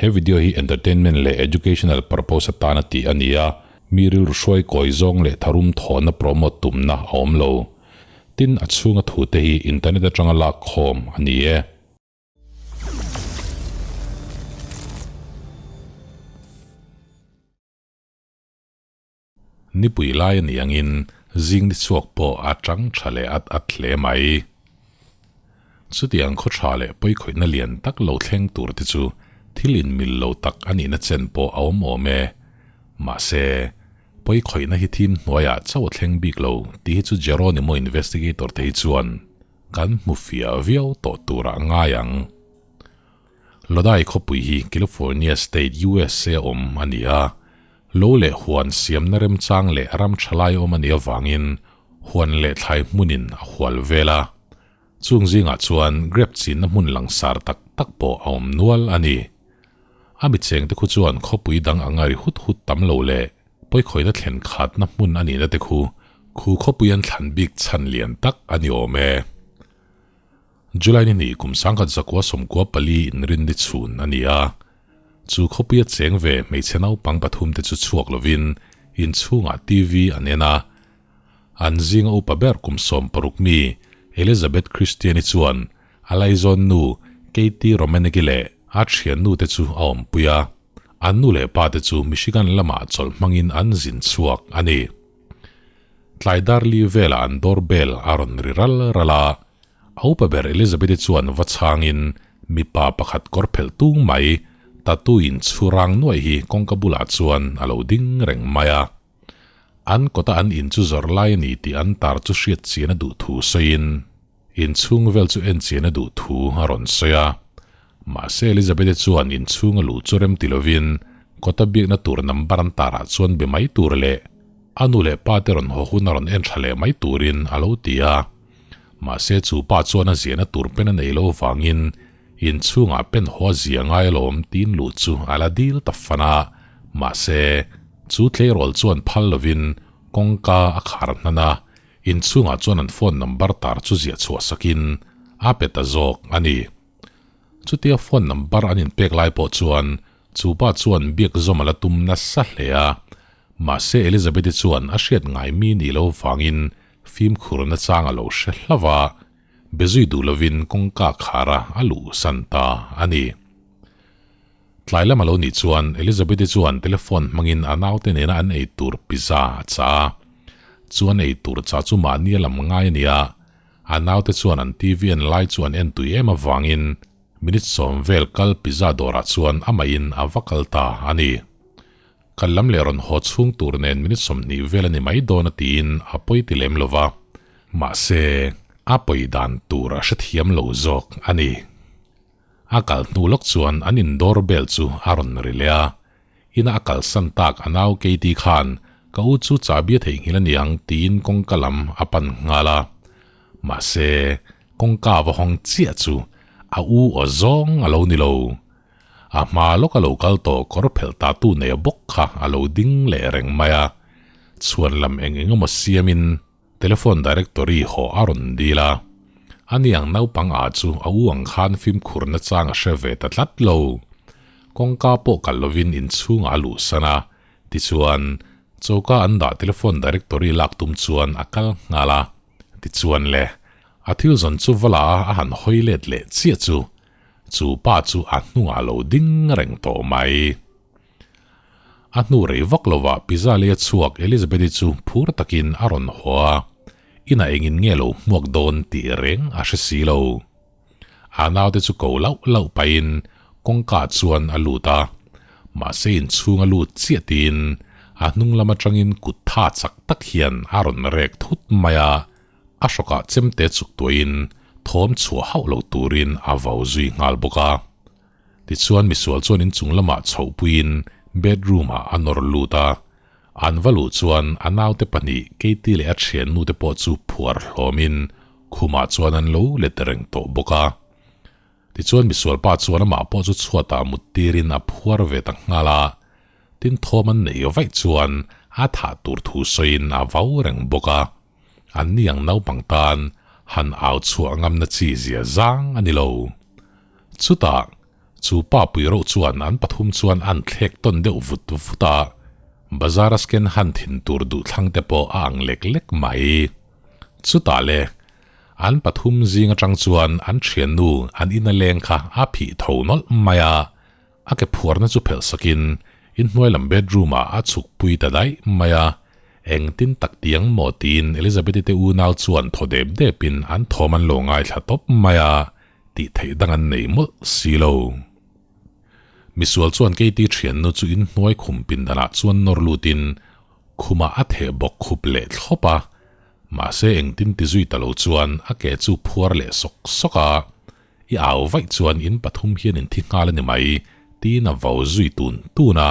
He video hi entertainment leh educational purpose atana tih a ni a, mi rilru hruai kawi zawng leh tharum thawhna promote tumna a awm lo. Tin, a chhunga thute hi internet atanga lak khawm a ni e. Nipui lai a nih angin zing ni chhuak pawh a tang tha leh at at hle mai. Chutiang khaw tha leh pawikhawihna lian tak lo thleng tur te chu thil inmil lo tak a nihna chen pawh a awm awm e. Mahse, pawikhawihna hi thim hnuaiah chauh a thleng bik lo tih hi chu Jeronimo investigator te hi chuan kan hmu fiah viau tawh turah ngai ang. Lodi khawpui hi California State, USA awm a ni a. Lo leh huan siamna remchang leh ram thalai awm a nih avangin huan leh thlai hmunin a hual vel a. Chung zingah chuan grape chinna hmun langsar tak tak pawh a awm nual a ni. A michengte khu chuan khawpui dang anga ri hut hut tam lo leh pawikhawihna thlen khatna hmun a nihna te khu khu khawpui an thlan bik chhan lian tak a ni awm e. July ni hnih kum 1994 inrin ni chhun a ni a. Chu khawpuia cheng ve hmeichhe naupang pathum te chu chhuak lovin inchhungah TV an en a. An zinga upa ber kum 60 mi Elizabeth Christian-i chuan a laizawn nu Katie Romanek-i leh a thiannu te chu a awmpui a. An nu leh pa te chu Michigan lamah chawlh hmangin an zin chhuak a ni. Tlai dar li velah an doorbell a rawn ri ral ral a. A upa ber Elizabeth-i chuan va chhangin mipa pakhat kawr phelh tung mai, tattoo in chhu rang nuaih hi kawngka bulah chuan a lo ding reng mai a. An kawta an in chu zawrh lai a ni tih an tar chu hriat chian a duh thu sawiin inchhung vel chu en chian a duh thu a rawn sawi a. Mahse Elizabeth-i chuan inchhung a luh chu rem ti lovin kawta biakna tur number an tarah chuan be mai tur leh a nu leh pa te rawn haw hun a rawn en tha leh mai turin a lo ti a. Mahse chu pa chuan a ziahna tur pen a nei lo vangin inchhungah pen haw a zia ngai alawm tiin luh chu a la dil ta fan a. Mahse chu tleirawl chuan phal lovin kawngka a khar hnan a, inchhungah chuan an phone number tar chu ziah chhuah sakin a pe ta zawk a ni. Chutia phone number an inpek lai pawh chuan chu pa chuan biak zawm a la tum nasa hle a. Mahse Elizabeth-i chuan a hriat ngai mi nih lo vangin fimkhurna chang a lo hre hlauh a, be zui duh lovin kawngka khar a a luh san ta a ni. Tlai lam a lo nih chuan Elizabeth-i chuan telephone hmangin a naute nena an ei tur pizza a chah a. Chu an ei tur chah chu mahni a lam ngai a ni a, A naute chuan an TV en lai chu an en tui em avangin minute sawm vel kal pizza dawrah chuan amahin a va kal ta a ni. Kal lam leh rawn haw chhung tur nen minute 20 vel a ni mai dawn a tiin a pawi ti lem lo va, mahse a pawi dan tur a hrethiam lo zawk a ni. A kal hnu lawk chuan an in doorbell chu a rawn ri leh a, ina a kalsan tak a nau Katie khan ka u chu chahbi a theihnghilh a niang tiin kawngka lam a pan nghal a. Mahse, kawngka va hawng chiah chu a u aw zawng a lo ni lo. A hma lawk a lo kal tawh kawr phelh ta tu nei a bawk kha a lo ding leh reng mai a. Chhuan lam eng eng emaw siamin Telephone directory haw a rawn dil a, ani ang naupang ah chu a u ang khan fimkhur nachang a hre ve ta tlat lo. Kawngka pawh kal lovin inchhungah a luhsan a, tichuan choka an dah telephone directory lak tum chuan a kal nghal a, tichuan le, a thil zawn chu va la a a han hawi let leh chiah chu, chu pa chu a hnungah a lo ding reng tawh mai. A hnu rei vak lovah pizza lei a chhuak Elizabeth-i chu phur takin a rawn haw a, inah engin nge lo hmuak dawn tih reng a hre si lo. A naute chu ko lauh lauh pahin kawngka chuan a lut a, mahse inchhung a lut chiah tiin a hnung lam atangin kut tha chak tak hian a rawn rek thut mai a, a hrawkah chemte chuk tuahin thawm chhuah hauh lo turin a vau zui nghal bawk a. Tichuan misual chuan inchung lamah chhohpuiin bedroom ah a nawr lut a, an va luh chuan a naute pahnih Katie leh a thiannu te pawh chu phuar hlawmin khumah chuan an lo let reng tawh bawk a. Tichuan misual pa chuan amah pawh chu chhuatah mut tirin a phuar ve ta nghal a, tin thawm an neih vaih chuan a thah tur thu sawiin a vau reng bawk a. An ni ang naupang tan han au chhuah ngamna chi zia zang a ni lo. Chutah, Chu pa pui reuh chuan an pathum chuan an thlek tawn deuh vut vut a, bazar a scan han thin tur duh thlang te pawh a ang lek lek mai. Chutah le, an pathum zing atang chuan an thiannu an ina leng kha a phih tho nawlh mai a, a ke phuarna chu phelh sakin inhnuai lam bedroom ah a chhuk pui ta daih mai a, engtin tak tiang maw tiin Elizabeth-i te unau chuan thaw dep depin an thawm an lo ngaithla tawp mai a, tih theih dang an nei mawlh si lo. Misual chuan Katie thiannu chu inhnuai khum pindanah chuan nawr lutin khumah a theh bawk khup leh thlawp a, mahse engtin ti zui ta lo chuan a ke chu phuar leh sawk sawk a, I au vaih chuan in pathum hian in thi nghal a ni mai, tiin a vau zui tun tun a,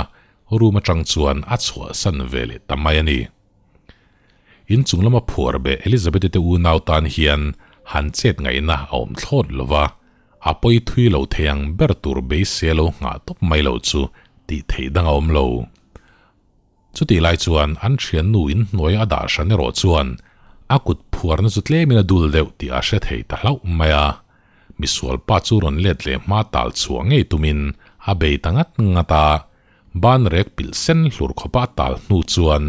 room atang chuan a chhuahsan ve leh ta mai a ni. In chung lama phuar beh Elizabeth-i te unau tan hian han chet ngaihna a awm thlawt lo va, a pawi thui lo thei ang ber tur beisei lo nghah tawp mai lo chu tih theih dang a awm lo. Chutih lai chuan an thiannu in hnuai a dah hran erawh chuan a kut phuarna chu tlemin a dul deuh tih a hre thei ta hlauh mai a. Misual pa chu rawn let leh hma tal chhuah ngei tumin a bei ta ngat ngat a, ban rek pilh sen hlur khawpa a tal hnu chuan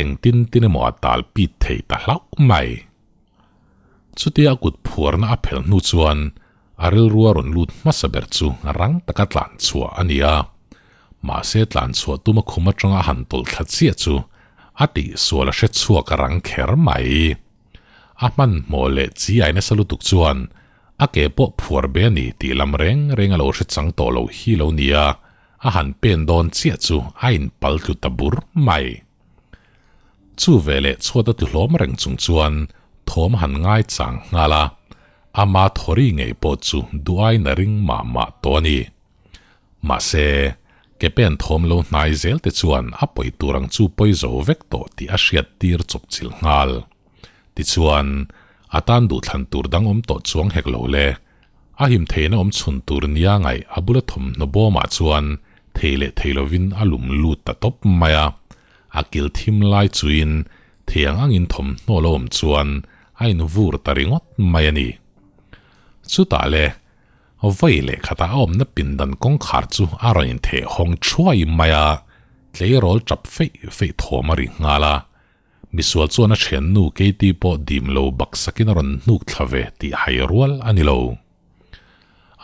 engtin tin emaw a tal pit thei ta hlauh mai. Chutia a kut phuarna a phelh hnu chuan A rilrua rawn lut hmasa ber chu rang taka tlan chhuah a ni a, mahse tlan chhuah tuma khum atanga a han tawlh thla chiah chu a tihsual a hre chhuak a rang kher mai. A hmanhmawh leh chi ai nasa lutuk chuan a ke pawh phuar be a ni tih lam reng reng a lo hre chang tawh lo hi lo ni a, a han pen dawn chiah chu a inpal tlu ta bur mai. Chu veleh chhuat a tlu hlawm reng chung chuan thawm a han ngai chang nghal a, ama thawri ngei pawh chu duain a ring mah mah tawh a ni. Mahse, ke pen thawm lo hnai zel te chuan a pawi tur ang chu pawi zo vek tawh tih a hriat tir chawp chilh nghal. Tichuan, a tan duhthlan tur dang awm tawh chuang hek lo le. A him theihna awm chhun tur nia ngaih a bula thawmhnaw bawmah chuan thei leh thei lovin a lum lut ta tawp mai a. A kil thim lai chuin thei ang angin thawmhnaw lo awm chuan a invur ta ringawt mai a ni. Chutah le, vawi leh khatah a awmna pindan kawngkhar chu a rawn intheh hawng thuai mai a, tleirawl tap feih feih thawm a ri nghal a. Misual chuan a thiannu Katie pawh dim lo baksakin a rawn hnuk thla ve tih hai rual a ni lo.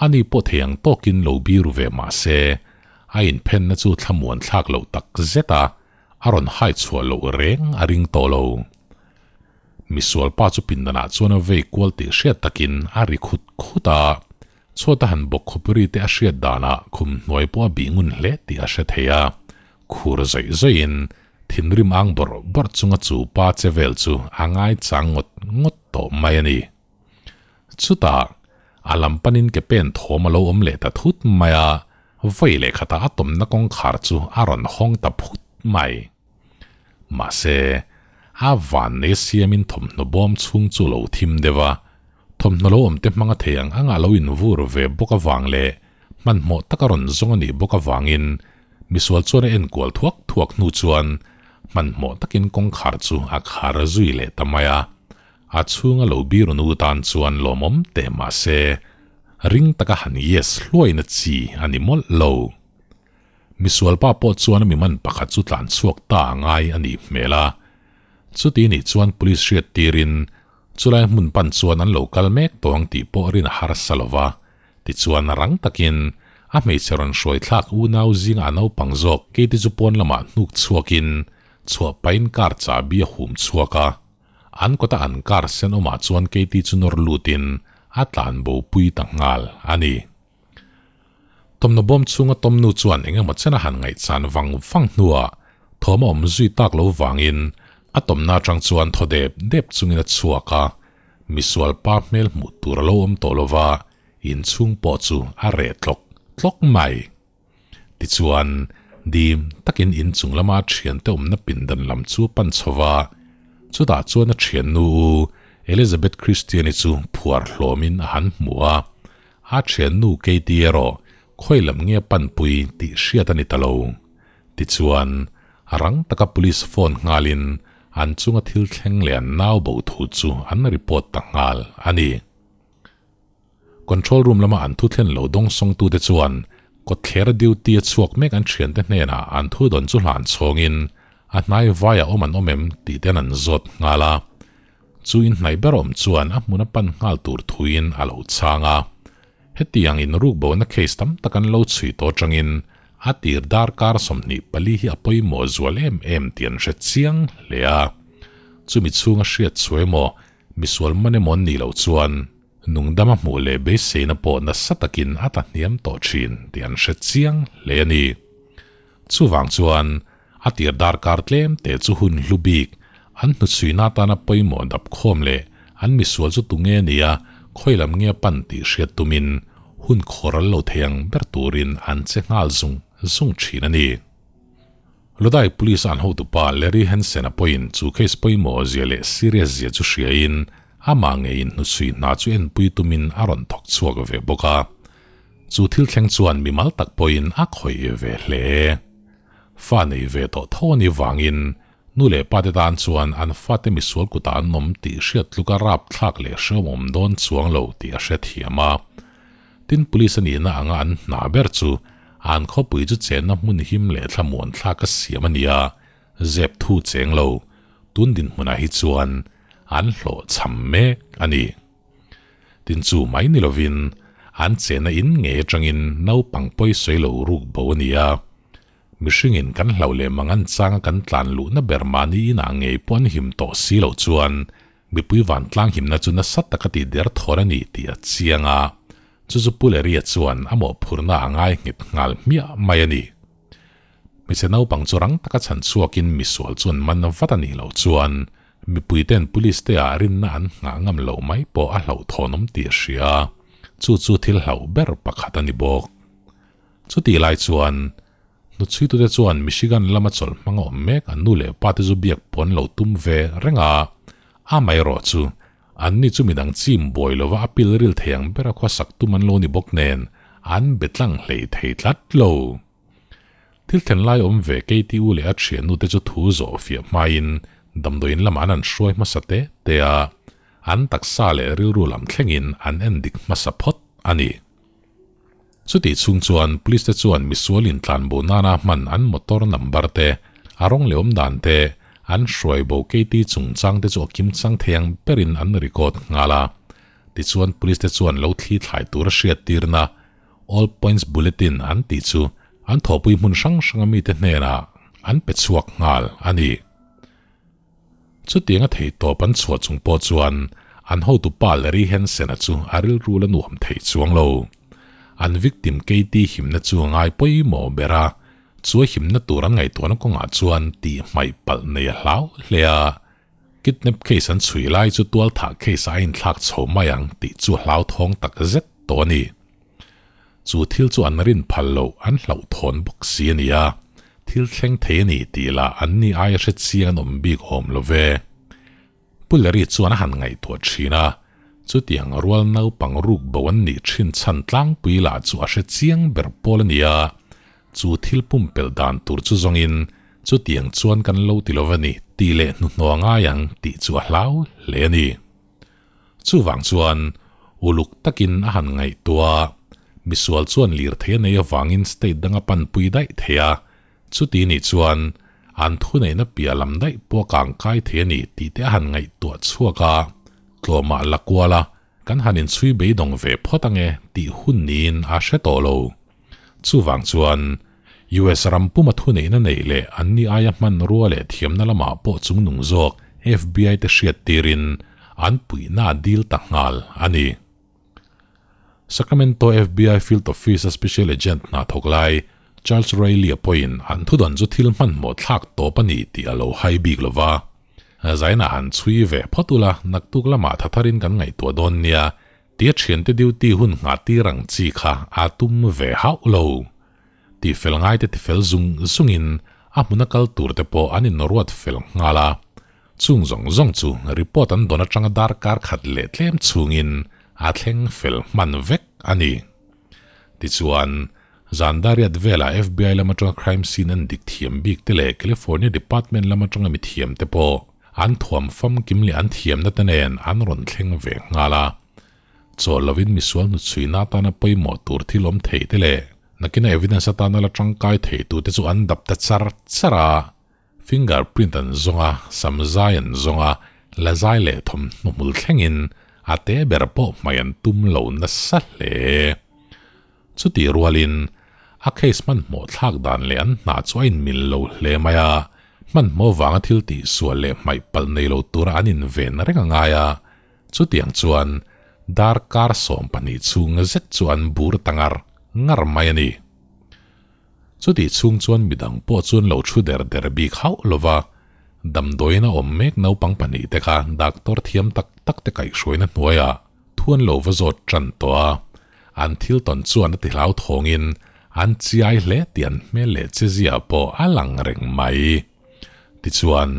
Ani pawh thei ang tawkin lo biru ve mah se, a inphenna chu thlamuan thlak loh tak zet a, a rawn hai chhuah loh reng a ring tawh lo. Misual pa chu pindanah chuan a vei kual tih hriat takin a ri khut khut a, chhuata han bawk khawpuri te a hriat danah khum hnuai pawh a bih ngun hle tih a hre thei a, khur zawih zawihin thinrim ang bawrh bawrh chunga chu pa che vel chu a ngaichang ngawt ngawt tawh mai a ni. Chutah, a lam panin ke pen thawm a lo awm leh ta thut mai a, vawi leh khatah a tawmna kawngkhar chu a rawn hawng ta phut mai. Mahse, a vannei siamin thawmhnaw bawm chhung chu lo thim deuh a, thawmhnaw lo awm te hmanga thei ang anga lo invur ve bawk avang leh hmanhmawh taka rawn zawng a nih bawk avangin misual chuan a enkual thuak thuak hnu chuan hmanhmawh takin kawngkhar chu a khar zui leh ta mai a. A chhunga lo biru nu tan chuan lawmawm teh mah se, ring taka han yes hluaina chi a ni mawlh lo. Misual pa pawh chuan a mi man pakhat chu tlan chhuak ta a ngai a nih hmel a. Chuti nih chuan police hriat tirin chulai hmun pan chuan an lo kal mek tawh ang tih pawh rin a harsa lo va. Tichuan rang takin a hmeichhe rawn hruai thlak unau zinga a naupang zawk keite chu pawn lamah hnuk chhuakin chhuah pahin car chahbi a hum chhuak a. An kawta an car sen awmah chuan Katie chu nawr lutin a tlan bo pui ta nghal a ni. Thawmhnaw bawm chhunga tawmnu chuan eng emaw chen a han ngaihchan vang vang hnuah thawm a awm zui tak lo vangin a tawmna atang chuan thaw dep dep chungin a chhuak a, misual pa hmel hmuh tur a lo awm tawh lova inchhung pawh chu a reh tlawk tlawk mai. Tichuan, dim takin inchung lama thiante awmna pindan lam chu a pan chho va, chutah chuan a thiannu u Elizabeth Christian-i chu phuar hlawmin a han hmu a, a thiannu Katie erawh khawi lam nge a panpui tih hriat a ni ta lo. Tichuan, rang taka police phone nghalin an chunga thil thleng leh an nau bo thu chu an report ta nghal a ni. Control room lama an thu thlen lo dawng sawngtute chuan kawtthler duty a chhuak mek an thiante hnenah an thu dawn chu hlan chhawngin a hnai vaiah awm an awm em tih ten an zawt nghal a. Chu inhnaih ber awm chuan a hmun a pan nghal tur thuin a lo chhang a. Hetiang inrukbohna case tam tak an lo chhui tawh atangin a tir darkar 24 hi a pawimawh zual em em tih an hre chiang hle a. Chumi chhunga hriat chhuah emaw misual man emaw an nih loh chuan nungdama hmuh leh beiseina pawh nasa takin a ta hniam tawh thin tih an hre chiang hle a ni. Chuvang chuan a tir darkar tlem te chu hun hlu bik an hnuchhuina atana pawimawh dap khawm leh an misual chu tunge nia khawi lam nge pan tih hriat tumin hun khawr an lo thei ang ber turin an che nghal zung zung thin a ni. Lodai Police an hotupa Larry Hansen-a pawhin chu case pawimawh zia leh serious zia chu hriain amah ngeiin hnuchhui hna chu enpui tumin a rawn thawk chhuak ve bawk a. Chu thil thleng chuan mimal tak pawhin a khawih ve hle. Fa nei ve tawh tho a nih vangin nu leh pa te tan chuan an fate misual kutah an awm tih hriat tluka rapthlak leh hrehawm dawn chuang lo tih a hrethiam a. Tin police a nihna anga an hna ber chu an khawpui chu chenna hmun him leh thlamuan thlak a siam a nia, zep thu cheng lo, tun dinhmunah hi chuan an hlawhchham mek a ni. Tin chu mai ni lovin an chenna in ngei atangin naupang pawi sawi lo ruk bo a ni a. Mihringin kan hlauh leh mangan changa kan tlan luhna ber mahni inah ngei pawh an him tawh si loh chuan mipui vantlang himna chu nasa taka tih der thawn a ni tih a chiang a. Chu chu Pu Leria chuan a mawhphurhna a ngai nghet nghal hmiah mai a ni. Hmeichhe naupang chu rang taka chhan chhuakin misual chuan man vat a nih loh chuan mipuite'n police te ah rinna an nghah ngam loh mai pawh a hlauhthawnawm tih a hria a, chu chu thil hlauh ber pakhat a ni bawk. Chutih lai chuan hnuchhuitute chuan Michigan lama chawlh hmang a awm mek an nu leh pa te chu biak pawn lo tum ve reng a, amaherawh chu anni chu midang chim buai lova a pil ril thei ang bera khawsak tum an lo ni bawk nen an be tlang hlei thei tlat lo. Thil thlen lai awm ve Katie u leh a thiannu te chu thu zawh fiah hmain damdawiin lamah an an hruai hmasa te te a, an taksa leh rilru lam thlengin an en dik hmasa phawt a ni. Chutih chhung chuan police te chuan misual intlanbo nana hman an motor number te, a rawng leh awm dan te, an hruai bo Katie chungchang te chu a kimchang thei ang berin an record nghal a. Tichuan police te chuan lo thli thlai tura hriattirna All Points Bulletin an tih chu an thawhpui hmun hrang hranga mite hnenah an pe chhuak nghal a ni. Chutianga theihtawp an chhuah chung pawh chuan an hotu pa Larry Hansen-a chu a rilru la nuam thei chuang lo. An victim Katie himna chu a ngai pawimawh ber a, chu a himna tur an ngaihtuahna kawngah chuan tihhmaih palh nei a hlau hle a. Kidnap case an chhui lai chu tualthah case ah a inthlak chho mai ang tih chu a hlauthawng tak zet tawh a ni. Chu thil chu an rin phal loh an hlauhthawn bawk si a ni a, thil thleng thei a ni tih lah an ni aia hre chiang an awm bik awm lo ve. Pu Larry chuan a han ngaihtuah thin a, chutiang rual naupang ruk bo an nih thin chhan tlangpui lah chu a hre chiang ber pawl a ni a, Chu thil pumpelh dan tur chu zawngin chutiang chuan kan lo ti lo va ni tih leh hnuhnawh a ngai ang tih chu a hlau hle a ni. Chuvang chuan uluk takin a han ngaihtuah a, misual chuan lirthei a nei avangin state danga panpui daih thei a, chuti nih chuan an thuneihna piah lam daih pawh a kangkai thei a ni tih te a han ngaihtuah chhuak a, tlawmah la kual a, kan han inchhui beidawng ve phawt ange tih hun niin a hre tawh lo. Chuvang chuan, US ram puma thuneihna neih leh anni aia hmanrua leh thiamna lamah pawh chungnung zawk FBI te hriattirin an puihna a dil ta nghal a ni. Sacramento FBI Field Office-a Special Agent hna thawk lai Charles Riley-a pawhin an thudawn chu thil hmanhmawh thlak tawp a ni tih a lo hai bik lo va. Zaina han chhui ve phawt ula, naktuk lamah thatharin kan ngaihtuah dawn nia Tia thiante duty hun nghah tir ang chi kha a tum ve hauh lo. Tifel ngaite tifel zung zungin a hmuna kal tur te pawh an inruat fel nghal a. Chung zawng zawng chu report an dawn atanga darkar khat leh tlem chhungin a thleng fel hman vek a ni. Tichuan, zan dariat velah FBI lam atanga crime scene an dik thiam bik te leh California Department lam atanga mithiam te pawh an thuam famkim leh an thiamna te nen an rawn thleng ve nghal a. Chawl lovin misual hnuchhuina atana pawimawh tur thil awm thei te leh nakina evidence atana la tangkai thei tu te chu an dap ta char char a. Finger print an zawng a, sam zai an zawng a, la zai leh thawmhnaw hmul thlengin a te ber pawh hmai an tum lo nasa hle. Chutih rualin a case hmanhmawh thlak dan leh an hna chu a inmil lo hle mai a, hmanhmawh vanga thil tihsual leh hmaih palh nei lo tura an inven reng a ngai a, chutiang chuan darkar 12 chhung zet chu an bur ta ngar ngar mai a ni. Chutih chhung chuan midang pawh chuan lo thu der der bik hauh lo va, damdawiin a awm mek naupang pahnihte kha doctor thiam tak tak te kaihhruaina hnuaiah thu an lo va zawt tan tawh a, an thil tawn chuan a ti hlauthawngin an chiai hle tih an hmel leh chezia pawh a lang reng mai. Tichuan,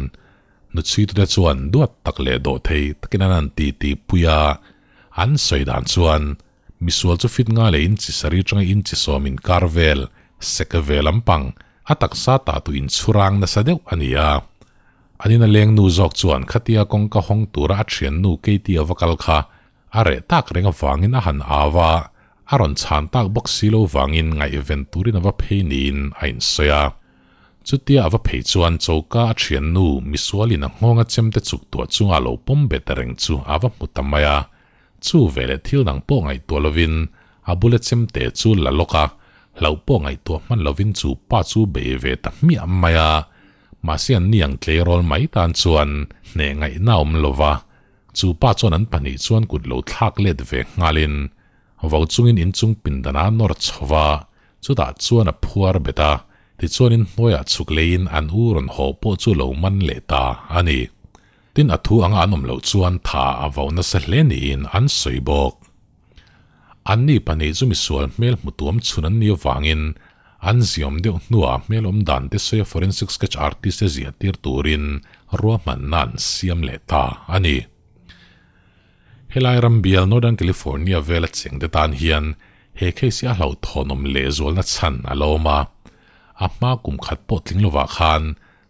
nuchhuitute chuan duat tak leh dawhthei takin an han titi pui a, an sawi dan chuan Misual chu fit nga leh inchi sarih atanga inchi sawm inkar vel, sek ve lampang, a taksa tah tu inchhurang nasa deuh a ni a. An ina leng nu zawk chuan khatia kawngka hawng tura a thiannu Katie a va kal kha a reh tak reng avangin a han au a, a rawn chhan tak bawk si lo vangin ngaihven turin a va phei niin a insawi a. Chutia a va phei chuan choka a thiannu misualin a nghawnga chemte chuk tuah chunga lo pawm bet reng chu a va hmu ta mai a. Chu veleh thil dang pawh ngaihtuah lovin a bula chemte chu la lawk a, hlauh pawh ngaihtuah hman lovin chu pa chu bei ve ta hmiah mai a. Mahse an ni ang tleirawl mai tan chuan hneh ngaihna a awm lo va, chu pa chuan an pahnih chuan kut lo thlak let ve nghalin vau chungin inchung pindan a nawr chho va, chutah chuan a phuar bet a, tichuan inhnuaiah chhuk leiin an u rawn haw pawh chu lo man leh ta a ni. Tin a thu anga an awm loh chuan tha a vau nasa hle niin an sawi bawk. Anni pahnih chu misual hmel hmu tuam chhun an nih avangin an ziawm deuh hnuah hmel awm dan te sawi a forensic sketch artist te ziah tir turin ruahmanna an siam leh ta a ni. Helai ram bial Northern California vela cheng te tan hian he case hi a hlauhthawnawm lehzualna chhan a la awm a. A hma kum khat pawh tling lovah khan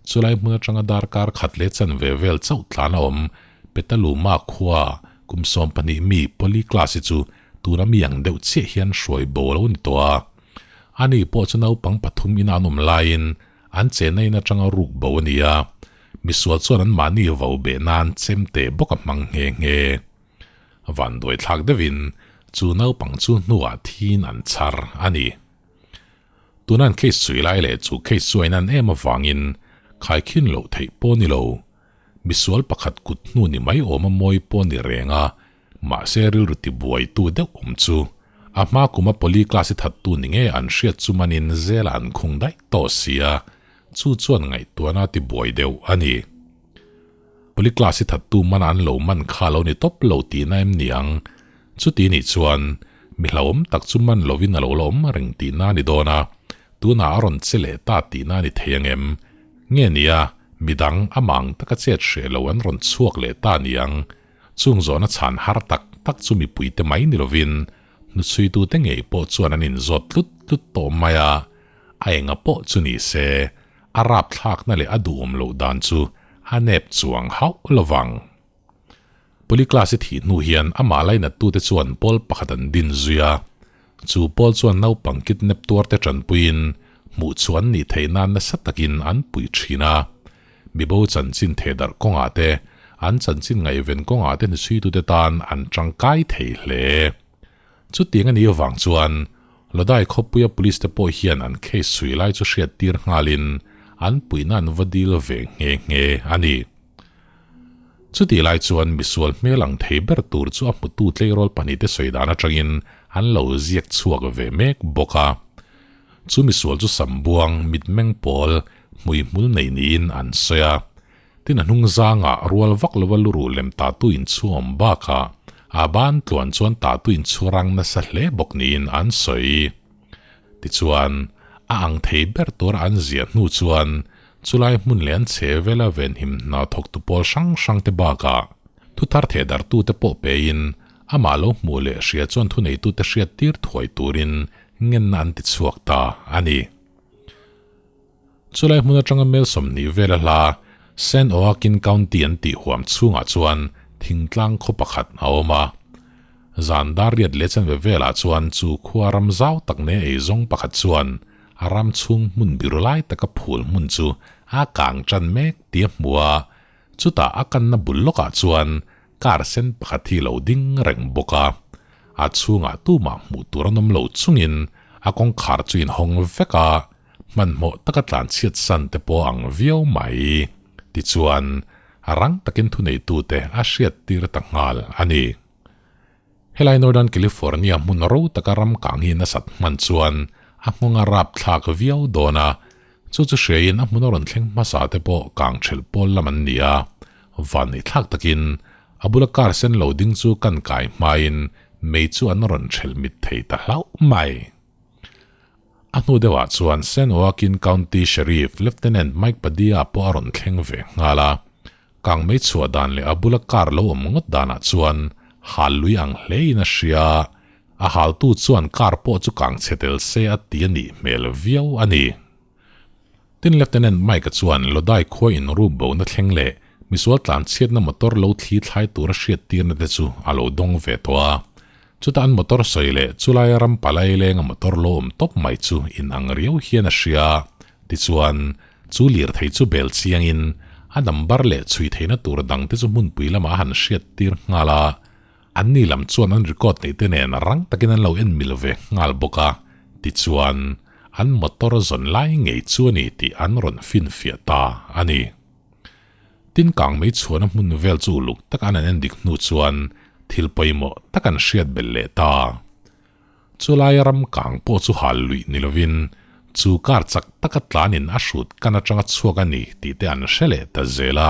Chulai hmun atanga darkar khat leh chanve vel chauh tlan a awm. Petaluma khua kum 12 mi Poly class hi chu tuna mi ang deuh chiah hian hruai bo a lo ni tawh a. Ani pawh chu naupang pathum ina an awm laiin an chenna in atanga ruk bo a ni a. Misual chuan an mahni vau beh nan chemte bawk a hmang nghe nghe. Vanduai thlak deuhin chu naupang chu hnuah thiin an chhar a ni. Tuna an case chhui lai leh chu case chu a inan em avangin khaikhin loh theih pawh ni lo. Misual pakhat kut hnu ni mai awm a mawi pawh ni reng a, mahse rilru tibuaitu deuh awm chu a hma kuma poli class i thattu ni nge an hriat chu manin zela an khung daih tawh sia, chu chuan ngaihtuahna a tibuai deuh a ni. Poli class i thattu mana an lo man kha lo ni tawp lo tihna em ni ang? Chuti nih chuan mi hlauhawm tak chu man lovin a lo la awm reng tihna a ni dawn a, tunah a rawn che leh ta tihna a ni thei ang em? Nge nia, midang amah ang taka chet hreh lo an rawn chhuak leh ta ni ang? Chung zawhna chhan har tak tak chu mipuite mai ni lovin hnuchhuitute ngei pawh chuan an inzawt tlut tlut tawh mai a, a enga pawh chu ni se, a rapthlakna leh a duhawm loh dan chu a nep chuang hauh lovang. Poli class i thih hnu hian amah lainattute chuan pawl pakhat an din zui a, chu pawl chuan naupang kidnap tuarte tanpuiin hmuh chu an nih theih nan nasa takin an puih thin a. Mibo chanchin thehdarh kawngah te, an chanchin ngaihven kawngah te hnuchhuitute tan an tangkai thei hle. Chutiang a nih avang chuan Lodai khawpuia police te pawh hian an case chhui lai chu hriat tir nghalin an puihna an va dil ve nghe nghe a ni. Chutih lai chuan misual hmel ang thei ber tur chu a hmutu tleirawl pahnihte sawi dan atangin an lo ziak chhuak ve mek bawk a. Chu misual chu sambuang, mitmeng pawl, hmuihmul nei niin an sawi a. Tin a hnung zangah rual vak lova luruh lem tatu inchhuang awm bakah a ban tluan chuan tatu inchhurang nasa hle bawk niin an sawi. Tichuan, a ang thei ber tura an ziah hnu chuan chulai hmun leh an chhe vela venhim hna thawktu pawl hrang hrangte bakah thuthar thehdarhtute pawh pein amah lo hmuh leh hria chuan thuneitute hriattir thuai turin ngenna an tichhuak ta a ni. Chulai hmun atanga mel 20 vela hla San Joaquin County an tih huam chhungah chuan thingtlang khaw pakhat a awm a. Zan dar riat leh chanve velah chuan chu khua ram zau tak nei eizawng pakhat chuan a ram chhung hmun biru lai taka phul hmun chu a kang tan mek tih a hmu a, chutah a kanna bul lawkah chuan car sen pakhat hi lo ding reng bawk a. A chhungah tumah hmuh tur an awm lo chungin a kawngkhar chu inhawng vek a, hmanhmawh taka tlanchhiat san te pawh ang viau mai. Tichuan, rang takin thuneitute a hriattir ta nghal a ni. Helai Northern California hmun ro taka ram kang hi nasat hman chuan a nghawng a rap thlak viau dawn a, chu chu hriain a hmun a rawn thleng hmasa te pawh kang thelh pawl lam an ni a. Vanneih thlak takin a bula car sen lo ding chu kan kai hmain mei chu an rawn thelh mit thei ta hlauh mai. A hnu deuhah chuan San Joaquin County Sheriff Lieutenant Mike Padilla pawh a rawn thleng ve nghal a. Kang mei chhuah dan leh a bula car lo awm ngawt danah chuan hal lui ang hlein a hria. A haltu chuan car pawh chu kang chhe tel se a ti a nih hmel viau a ni. Tin Lieutenant Mike-a chuan Lodai khua in ruk bona thleng leh misual tlanchhiatna motor lo thli thlai tura hriattirna te chu a lo dawng ve tawh a. Chutah an motor sawi leh chulaia ram palai lenga motor lo awm tawp mai chu inang riau hian a hria. Tichuan, chu lirthei chu bel chiangin a number leh chhui theihna tur dangte chu hmunpui lamah a han hriattir nghal a. Anni lam chuan an record neih te nen rang takin an lo en mil ve nghal bawk a, tichuan an motor zawn lai ngei chu a ni tih an rawn finfiah ta a ni. Tin kang mei chhuahna hmun vel chu uluk taka an en dik hnu chuan thil pawimawh tak an hriat belh leh ta. Chulai ram kang pawh chu hal luih ni lovin chu kar chak taka tlanin a hrut kan atanga chhuak a ni tih te an hre leh ta zel a.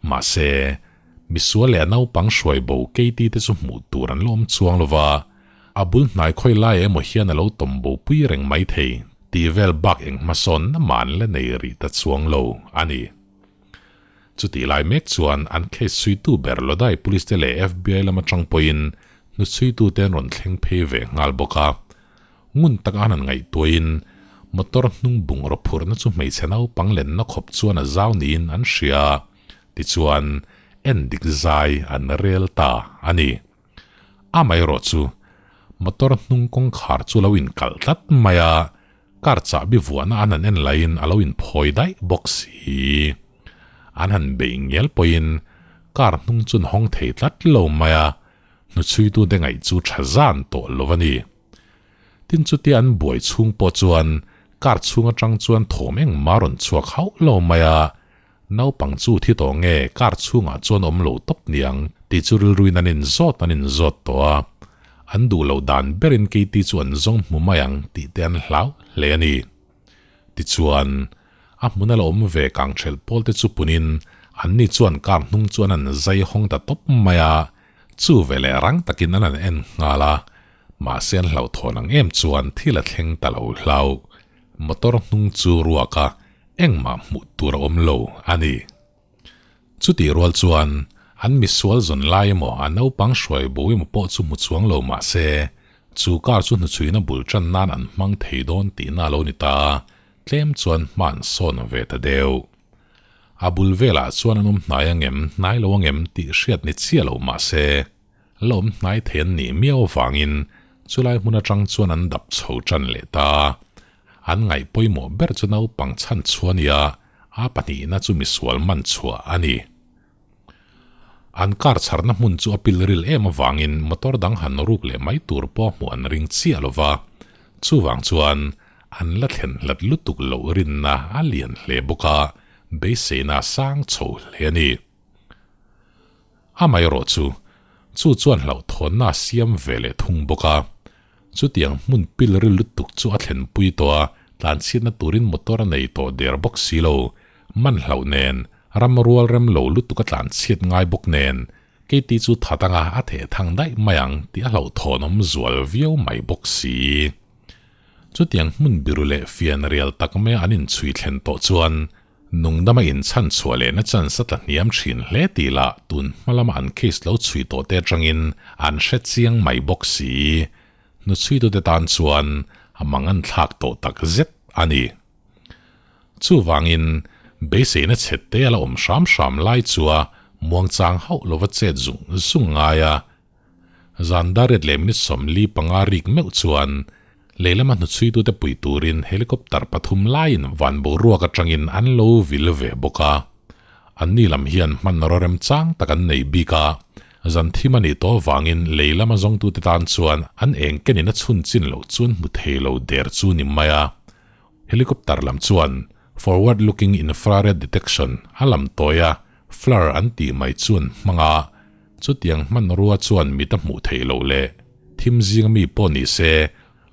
Mahse, misual leh a naupang hruai bo Katie te chu hmuh tur an la awm chuang lo va, a bul hnai khawi lai emaw hian a lo tawm bo pui reng mai thei tih vel bak eng hmasawnna mah an la nei rih ta chuang lo a ni. Chutih lai mek chuan an case chhuitu ber Lodai Police te leh FBI lam atang pawhin hnuchhuitute an rawn thleng phei ve nghal bawk a. Ngun taka an han ngaihtuahin motor hnung bungraw phurhna chu hmeichhe naupang lenna khawp chuan a zau niin an hria. Tichuan, en dik zai an rel ta a ni. Amaherawh chu, motor hnung kawngkhar chu lo inkalh tlat mai a, car chahbi vuahna an han en laiin a lo inphawi daih bawk si. An han beih ngial pawhin car hnung chu an hawng thei tlat lo mai a, hnuchhuitute ngaih chu tha zan tawh lo a ni. Tin chutia an buai chhung pawh chuan car chhung atang chuan thawm engmah a rawn chhuak hauh lo mai a, Naupang chu thi tawh nge car chhungah chuan awm lo tawp niang tih chu rilruin an inzawt an inzawt tawh a, an duh loh dan berin Katie chu an zawng hmu mai ang tih te an hlau hle a ni. Tichuan, a hmun a la awm ve kang thelh pawl te chu punin anni chuan car hnung chu an han zai hawng ta tawp mai a, chu veleh rang takin an han en nghal a, mahse an hlauhthawn ang em chuan thil a thleng ta lo hlau. Motor hnung chu ruak a Engmah hmuh tur a awm lo a ni. Chutih rual chuan an misual zawn lai emaw a naupang hruai bo emaw pawh chu hmu chuang lo mah se, chu car chu hnuchhuina bul tan nan an hmang thei dawn tihna a lo ni ta, tlem chuan hma an sawn ve ta deuh. A bul velah chuan an awm hnai angem, hnai lo angem tih hriat ni chiah lo mah se, la awm hnai thei an nih miau avangin chulai hmun atang chuan an dap chho tan leh ta. An ngaih pawimawh ber chu naupang chhan chhuah a ni a, a pahnihna chu misual man chhuah a ni. An car chharna hmun chu a pil ril em avangin motor dang han ruk leh mai tur pawh hmuh an ring chiah lo va, chuvang chuan an la thlen hlat lutuk loh rinna a lian hle bawk a, beiseina a sang chho hle a ni. Amaherawh chu, chu chuan hlauhthawnna a siam ve leh thung bawk a. Chutiang hmun pil ril lutuk chu a thlenpui tawh a, tlanchhiatna turin motor a nei tawh der bawk si lo. Man hlauh nen, ram rual rem lo lutuk a tlanchhiat ngai bawk nen, Katie chu that anga a theh thang daih mai ang tih a hlauhthawnawm zual viau mai bawk si. Chutiang hmun biru leh fian rial tak maia an inchhui thlen tawh chuan, Nungdama inchhan chhuah lehna chance a tla hniam thin hle tih lah tun hma lama an case lo chhui tawh te atangin an hre chiang mai bawk si. Hnuchhuitute tan chuan a mang an thlak tawh tak zet a ni. Chuvangin, beiseina chhe te a la awm hram hram lai chua muangchang hauh lova chet zung zung ngai a. Zan dar riat leh minute 45 rik meuh chuan leilama hnuchhuitute pui turin helicopter pathum laiin van boruak atangin an lo vil ve bawk a. Anni lam hian hmanraw remchang tak an nei bik a, zan thim a nih tawh avangin lei lama zawngtute tan chuan an eng kenin a chhun chin loh chuan hmu thei lo der chu ni mai a. Helicopter lam chuan Forward Looking Infrared Detection a lam tawi a, FLIR an tih mai chuan hmang a, chutiang hmanrua chuan mit a hmuh theih loh leh thim zinga mi pawh ni se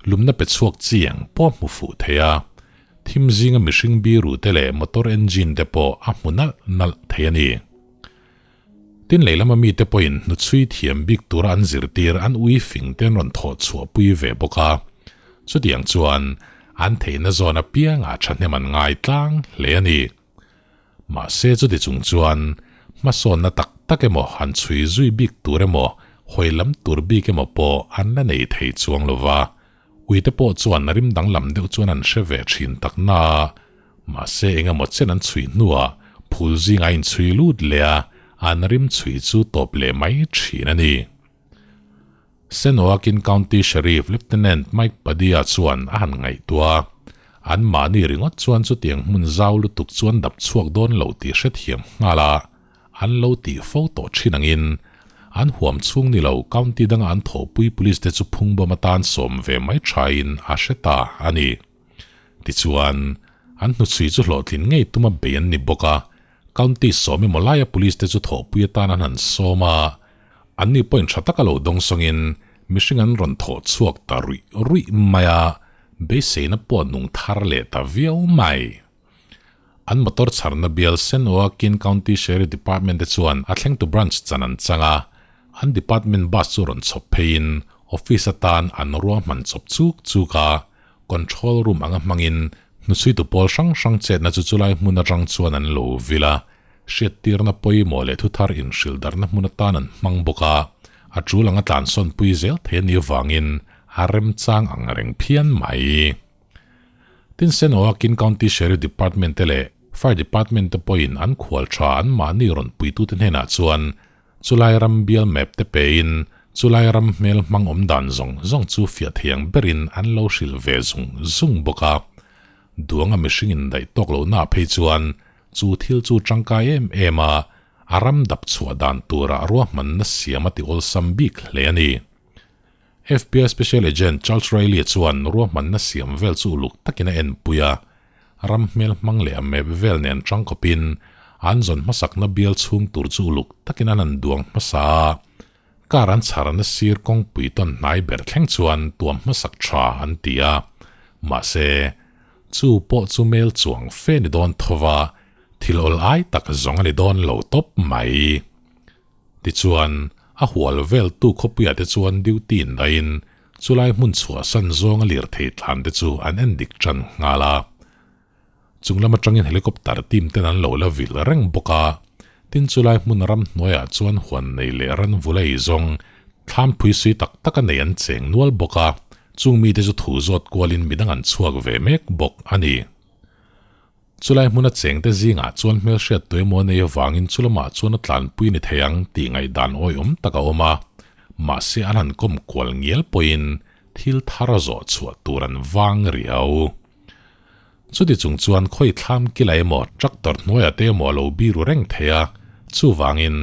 lumna pe chhuak chi ang pawh hmu fuh thei a, thim zinga mihring biru te leh motor engine te pawh a hmu nalh nalh thei a ni. Tin leilama mite pawhin hnuchhui thiam bik tura an zirtir an ui fing te an rawn thawh chhuah pui ve bawk a, chutiang chuan an theihna zawn apiangah thahnem an ngai tlang hle a ni. Mahse chuti chung chuan hmasawnna tak tak emaw han chhui zui bik tur emaw hawi lam tur bik emaw pawh an la nei thei chuang lo va, uite pawh chuan rim danglam deuh chuan an hre ve thin tak na a, mahse eng emaw chen an chhui hnuah phul zingah a inchhui lut leh a, an rim chhui chu tawp leh mai thin a ni. San Joaquin County Sheriff Lieutenant Mike Padilla chuan a han ngaihtuah a, anmahni ringawt chuan chutiang hmun zau lutuk chuan dap chhuak dawn lo tih hrethiam nghal a, an lo tih fo tawh thin angin an huam chhung ni lo county danga an thawhpui police te chu phungbawm atan sawm ve mai thain a hre ta a ni. Tichuan, an hnuchhui chu hlawhtlin ngei tuma bei an ni bawk a, County sawm emaw laia police te chu thawhpui atan an han sawm a, anni pawhin tha taka lo dawng sawngin mihring an rawn thawh chhuak ta ruih ruih mai a, beiseina pawh nung thar leh ta viau mai. An motor chharna bial San Joaquin County Sheriff Department te chuan a thlengtu branch chan an chang a, an department bus chu rawn chhawp pheiin office atan an ruahman chawp chuk chuk a, Control room anga hmangin hnuchhuitu pawl hrang hrang chetna chu chulai hmun atang chuan an lo vil a, hriattirna pawimawh leh thuthar inhrilh darhna hmun atan an hmang bawk a, a tul anga tlansawn pui zel thei a nih avangin a remchang ang reng phian mai. Tin Senoakin County Sheriff Department te leh Fire Department te pawhin an khual tha an mahni rawn puitute hnenah chuan Chulai ram bial map te pein chulai ram hmel hmang awm dan zawng zawng chu fiah thei ang berin an lo hrilh ve zung zung bawk a. Duanga mihring indaih tawk lohna ah phei chuan chu thil chu tangkai em em a, a ram dap chhuah dan tura ruahmanna siam a ti awlsam bik hle a ni. FBI Special Agent Charles Riley-a chuan ruahmanna siam vel chu uluk takin a enpui a, Ram hmel hmang leh a map vel nen tangkawpin an zawn hmasakna bial chhung tur chu uluk takin an han duang hmasa a, car an chharna sir kawngpui tawn hnai ber thleng chuan tuam hmasak tha an ti a, mahse, chu pawh chu mel chuang fe ni dawn tho va, thil awl ai tak zawng a ni dawn lo tawp mai. Tichuan, a hual veltu khawpuiah te chuan duty in daiin chulai hmun chhuahsan zawnga lirthei tlan te chu an en dik tan nghal a. Chung lam atangin helicopter team ten an lo la vil reng bawk a, tin chulai hmun ram hnuaiah chuan huan nei leh ran vul ei zawng thlam phui sui tak tak a nei an cheng nual bawk a, chung mite chu thu zawt kualin midang an chhuak ve mek bawk a ni. Chulai hmuna chengte zingah chuan hmelhriat tuemaw nei avangin chulamah chuan a tlanpui ni thei ang tih ngaihdan awihawm tak a awm a, mahse an han kawm kual ngial pawhin thil thar zawh chhuah tur an vang riau. Chuti chung chuan khawi thlam kila emaw tractor hnuaiah te emaw a lo biru reng thei a, chuvangin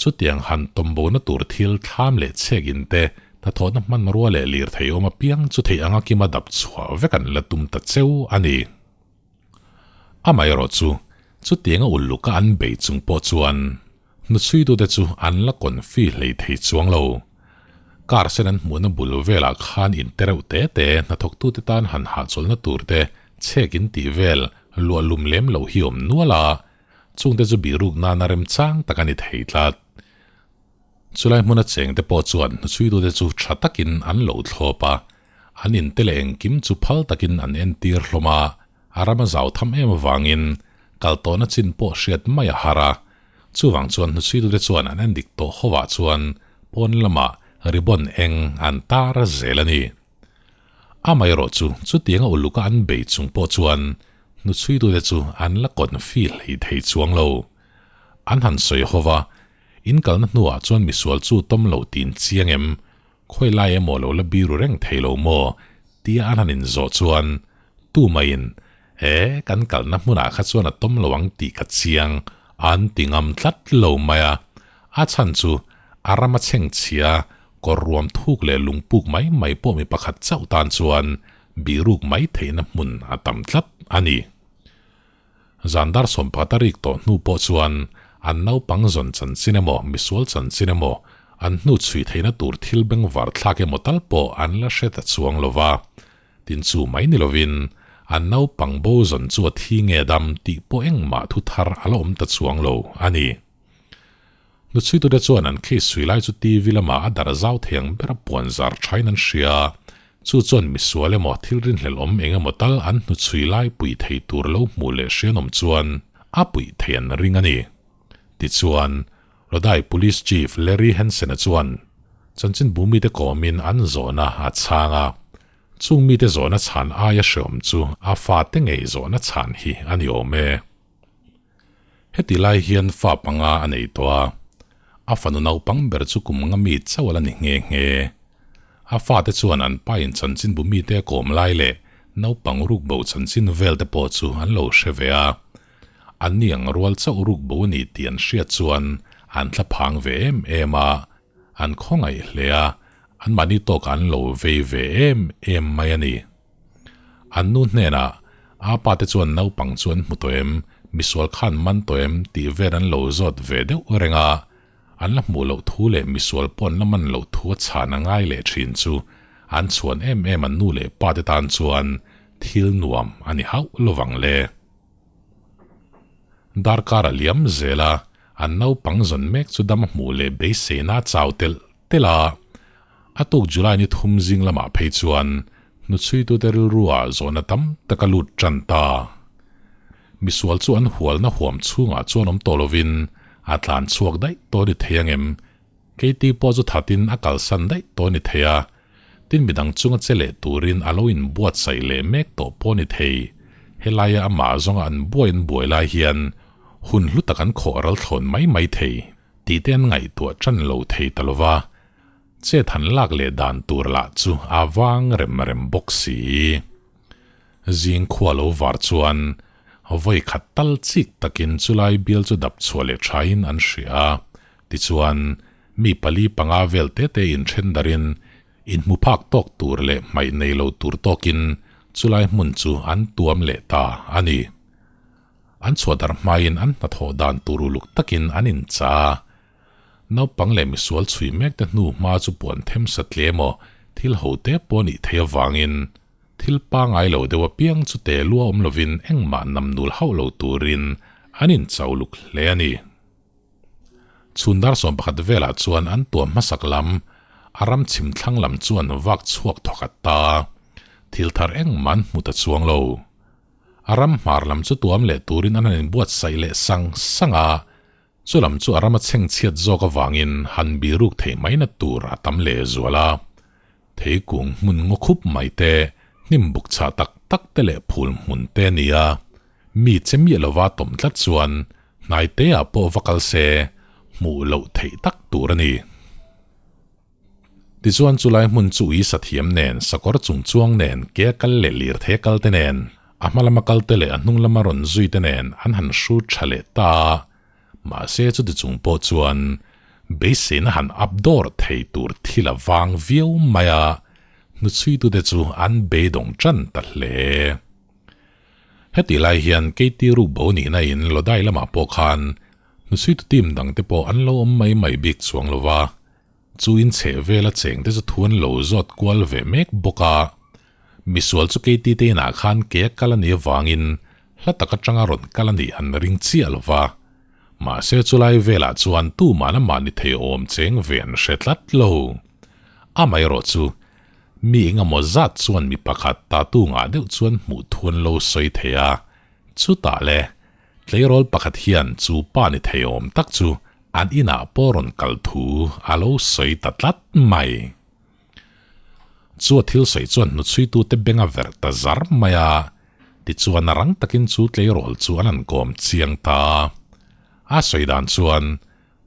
chutiang han tawmbona tur thil thlam leh chhek in te hnathawhna hmanrua leh lirthei awm apiang chu theih anga kima dap chhuah vek an la tum ta cheu a ni. Amaherawh chu, chutianga ulluka an bei chung pawh chuan hnuchhuitute chu an la kawnfi hlei thei chuang lo. Car sen an hmuhna bul velah khan in te reuh te te hnathawktute tan han hahchawlhna tur te chhek in tih vel luah lum lem loh hi awm nual a, chungte chu bihruk nana remchang tak a ni thei tlat. Chulai hmuna chengte pawh chuan hnuchhuitute chu tha takin an lo thlawp a, an inte leh engkim chu phal takin an entir hlawm a, a ram a zau tham em avangin kal tawhna chin pawh hriat mai a har a. Chuvang chuan hnuchhuitute chuan an endik tawh hovah chuan pawn lamah ribbon eng an tar zel a ni. Amaherawh chu chutianga uluka an bei chung pawh chuan hnuchhuitute chu an la kawnfi hlei thei chuang lo. An han sawi hova, In kalna hnuah chuan misual chu tawm lo tin chiang em? Khawi lai emaw lo la biru reng thei lo maw? tia an han inzawh chuan tumaiin E, kan kalna hmunah kha chuan a tawm lo ang tih ka chiang, an ti ngam tlat lo mai a. A chhan chu a rama chhengchhia kawr ruam thuk leh lungpuk mai mai pawh mi pakhat chauh tan chuan bihruk mai theihna hmun a tam tlat a ni. Zan dar sawmpakhat a rik tawh hnu pawh chuan an naupang zawn chanchin emaw misual chanchin emaw an hnu chhui theihna tur thil bengvar thlak emaw tal pawh an la hre ta chuang lo va. Tin chu mai ni lovin an naupang bo zawn chu a thi nge dam tih pawh engmah thu thar a la awm ta chuang lo a ni. Hnuchhuitute chuan an case chhui lai chu TV lamah a darh zau thei ang bera puan zar thain an hria. Chu chuan misual emaw thil rinhlelh awm eng emaw tal an hnuchhui lai pui thei tur lo hmuh leh hrianawm chuan a puih thei an ring a ni. Tichuan, Lodai Police Chief Larry Hansen-a chuan chanchinbu mite kawmin an zawhna a chhang a. Chung mite zawhna chhan aia hreawm chu a fate ngei zawhna chhan hi a ni awm e. Heti lai hian fa panga a nei tawh a, a fanu naupang ber chu kum nga mi chauh a la ni nghe nghe. A fate chuan an pa in chanchinbu mite a kawm lai leh naupang rukbo chanchin vel te pawh chu an lo hre ve a. An ni ang rual chauh rukbo a ni tih an hriat chuan an thla phang ve em em a, an khawngaih hle a, anmahni tawkah an lo vei ve em em mai a ni. An nu hnenah, A pa te chuan naupang chu an hmu tawh em? Misual khan man tawh em? tih vel an lo zawt ve deuh reng a. An la hmuh loh thu leh misual pawh an la man loh thu a chhan a ngai leh thin chu an chhuan em em an nu leh pa te tan chuan thil nuam a ni hauh lovang le. Darkar a liam zel a, an naupang zawn mek chu dam a hmuh leh beiseina a chau telh telh a. A tuk July ni thum zing lamah phei chuan hnuchhuitute rilruah zawhna tam tak a lut tan ta. Misual chu an hualna huam chhungah chuan awm tawh lovin a tlan chhuak daih tawh a ni thei ang em? Keiti pawh chu thatin a kalsan daih tawh a ni thei a, tin midang chunga che leh turin a lo inbuatsaih leh mek tawh pawh a ni thei. Helaia amah zawnga an buai an buai lai hian hun hlu tak an khawh ral thlawn mai mai thei tih te an ngaihtuah tan lo thei ta lova. Chet han lak leh dan tur lah chu a vang rem rem bawk si. Zing khua lo var chuan vawi khat tal chik takin chulai bial chu dap chhuah leh thain an hria a. Tichuan, mi pali panga vel te te inthen darin inhmu phak tawk tur leh hmaih nei lo tur tawkin chulai hmun chu an tuam leh ta a ni. An chhuah dar hmain an hnathawh dan tur uluk takin an incha a. Naupang leh misual chhui mek te hnu hma chu puan them sa tle emaw thil ho te pawh a nih theih avangin thil pangai lo deuh apiang chu te lua awm lovin engmah nam nul hauh lo turin an inchau luk hle a ni. Chhun dar 11 velah chuan an tuam hmasak lam a ram chhim thlang lam chuan vak chhuak thawkhat ta. Thil thar engmah an hmu ta chuang lo. A ram hmar lam chu tuam leh turin an han inbuatsaih leh sang sang a, Chu lam chu a rama chhengchhiat zawk avangin han biruk theih maina tur a tam leh zual a. Theikung hmun ngaw khup mai te, hnim buk chhah tak tak te leh phul hmun te a ni a. Mi che miah lova tawm tlat chuan hnai te ah pawh va kal se hmuh loh theih tak tur a ni. Tichuan chulai hmun chu ui sathiam nen, sakawr chung chuang nen, ke a kal leh lirthei a kal te nen, a hma lama kal te leh a hnung lama rawn zui te nen an han hrut tha leh ta a. Mahse chuti chung pawh chuan beiseina han up dawr thei tur thil a vang viau mai a, hnuchhuitute chu an beidawng tan ta hle. Heti lai hian Keiti rukbo nihna in Lodai lamah pawh khan Hnuchhuitu team dangte pawh an lo awm mai mai bik chuang lo va, chu in chheh vela chengte chu thu an lo zawt kual ve mek bawk a. Misual chu Katie te inah khan ke a kal a nih avangin hla tak atanga rawn kal a nih an ring chiah lo va. Mahse chulai velah chuan tuman amah ni thei awm cheng ve an hre tlat lo. Amaherawh chu mi engemaw zat chuan mi pakhat tatu ngah deuh chuan hmuh thu an lo sawi thei a, chutah le Tleirawl pakhat hian chu pa ni thei awm tak chu an inah pawh rawn kal thu a lo sawi ta tlat mai. Chu a thil sawi chuan hnuchhuitute beng a verh ta zar mai a, tichuan a rang takin chu tleirawl chu an han kawm chiang ta. A sawi dan chuan.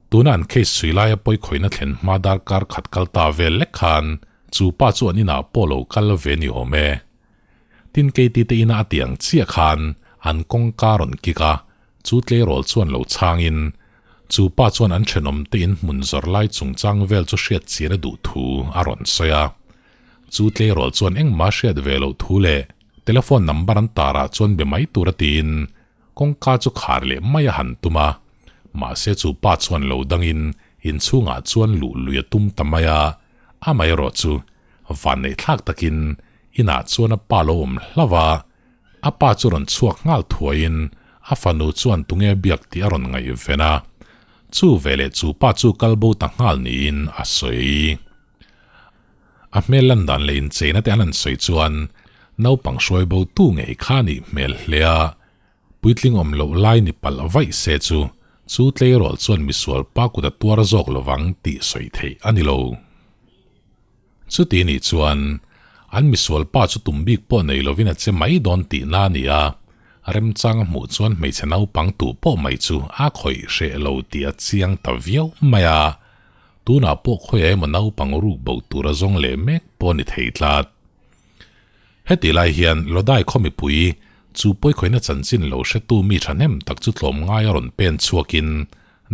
Tuna an case chhui laia pawi khawihna thlen hma darkar khat kal ta vel lek khan chu pa chu an inah pawh lo kal ve ni awm e. Tin Katie te ina a ti ang chiah khan an kawngka rawn kik a, chu tleirawl chuan lo chhangin chu pa chuan an thenawm te in hmun zawrh lai chungchang vel chu hriat chian a duh thu a rawn sawi a. Chu tleirawl chuan engmah hriat ve loh thu leh telephone number an tarah chuan be mai tur a tiin Kawngka chu khar leh mai a han tum a, mahse chu pa chuan lo dangin inchhungah chuan luh lui a tum ta mai a, amaherawh chu vanneih thlak takin inah chuan a pa lo awm hlauh a, a pa chu rawn chhuak nghal thuaiin a fanu chuan tunge biak tih a rawn ngaihven a, chu veleh chu pa chu kal bo ta nghal niin a sawi. A hmel lan dan leh incheina te an han sawi chuan naupang hruai bo tu ngei kha a nih hmel hle a, puitling awm loh lai ni palh vaih se chu chu tleirawl chuan misual pa kut a tuar zawk lovang tih sawi theih a ni lo. Chuti nih chuan an misual pa chu tum bik pawh nei lovin a che mai dawn tihna a ni a, remchang a hmuh chuan hmeichhe naupang tuh pawh mai chu a khawih hreh lo tih a chiang ta viau mai a. Tunah pawh khawiah emaw naupang ruk bo tur a zawng leh mek pawh a ni thei tlat. Heti lai hian Lodai khaw mipui chu pawikhawihna chanchin lo hretu mi thahnem tak chu tlawmngai a rawn pen chhuakin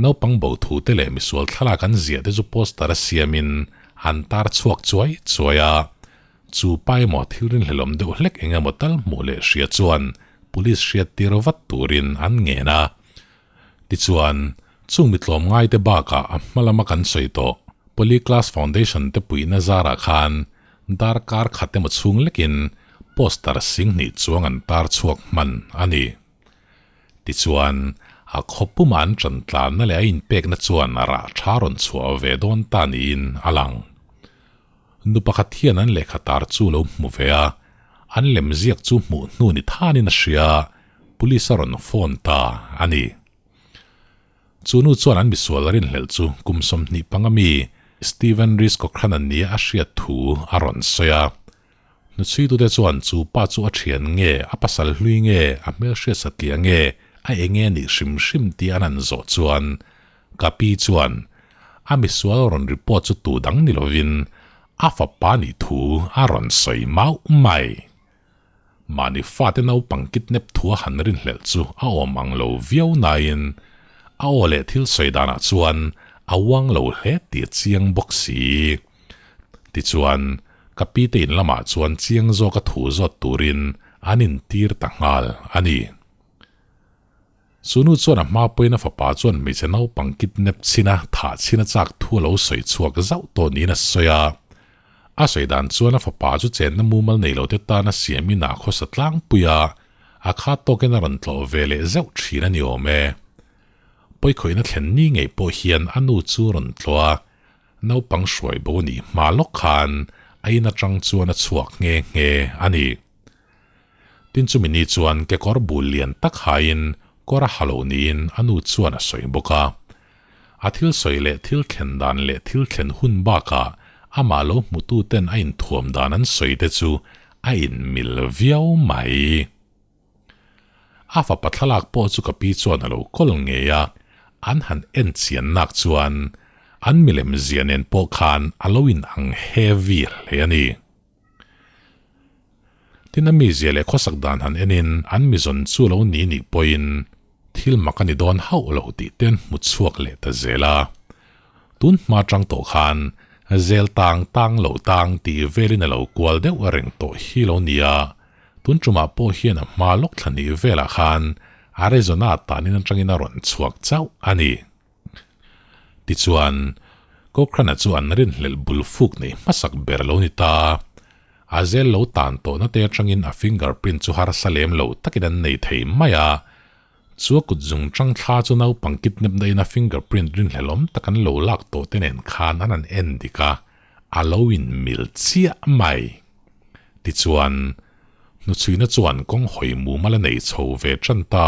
naupang bo thu te leh misual thlalak an ziah te chu poster a siamin an tar chhuak chuai chuai a. Chu pa emaw thil rinhlelawm deuh hlek eng emaw tal hmuh leh hria chuan police hriattir vat turin an ngen a. Tichuan, chung mi tlawmngaite bakah a hma lama kan sawi tawh Polyclass Foundation te puihna zarah khan darkar khat emaw chhung lekin poster singhnih chuang an tar chhuak hman a ni. Tichuan, a khaw puma an ṭan tlanna leh a inpekna chuan a rah tha rawn chhuah ve dawn ta niin a lang. Nu pakhat hian an lehkha tar chu lo hmu ve a, an lemziak chu hmuh hnu ni thanin a hria, police a rawn phone ta a ni. Chu nu chuan an misual rinhlelh chu kum 25 mi Steven Rhys Cochran-a nia a hriat thu a rawn sawi a. Hnuchhuitute chuan chu pa chu a thian nge, a pasal hlui nge, a hmelhriat satliah nge, a enge nih hrim hrim tih an han zawh chuan Ka pi chuan a misual rawn report chu tu dang ni lovin a fapa nih thu a rawn sawi mauh mai. Mahni fate naupang kidnap thu a han rinhlelh chu a awm ang lo viau nain a aw leh thil sawi danah chuan a uang lo hle tih a chiang bawk si. Tichuan, ka pi te in lamah chuan chiang zawka thu zawt turin an intir ta nghal a ni. Chu nu chuan a hma pawhin a fapa chuan hmeichhe naupang kidnap chhin a, thah chhin a chak thu a lo sawi chhuak zauh tawh niin a sawi a. A sawi dan chuan a fapa chu chenna mumal nei lo te tan a siamin a khawsa tlangpui a, a kha tawkin a rawn tlawh ve leh zeuh thin a ni awm e. Pawikhawihna thlen ni ngei pawh hian a nu chu rawn tlawh a, naupang hruai bo a nih hma lawk khan a in atang chuan a chhuak nghe nghe a ni. Tin chumi ni chuan kekawr bul lian tak haiin kawr a ha lo niin a nu chuan a sawi bawk a. A thil sawi leh thil thlen dan leh thil thlen hun bakah amah lo hmutu ten a inthuam dan an sawi te chu a inmil viau mai. A fapa thlalak pawh chu ka pi chuan a lo kawl ngei a, an han en chian nak chuan an milem zia nen pawh khan a lo inang heavy hle a ni. Tin a mizia leh khawsak dan han enin an mizawn chu lo ni nih pawhin thil mak a ni dawn hauh lo tih te an hmu chhuak leh ta zel a. Tun hma tang tawh khan zel tang tang lo tang tih velin a lo kual deuh reng tawh hi lo ni a, tun tumah pawh hian a hma lawk thla hnih velah khan Arizona tanin atangin a rawn chhuak chauh a ni. Tichuan, Cochrane-a chu an rinhlelh bul fuk neih hmasak ber lo ni ta. A zel lo tan tawhna te atangin a fingerprint chu harsa lem lo takin an nei thei mai a. Chu a kut zung tang thla chu naupang kidnap na in a fingerprint rinhlelawm tak an lo lak tawh te nen khan an han en dik a, a lo inmil chiah mai. Tichuan, hnuchhuina chuan kawng hawi mumal a nei chho ve tan ta.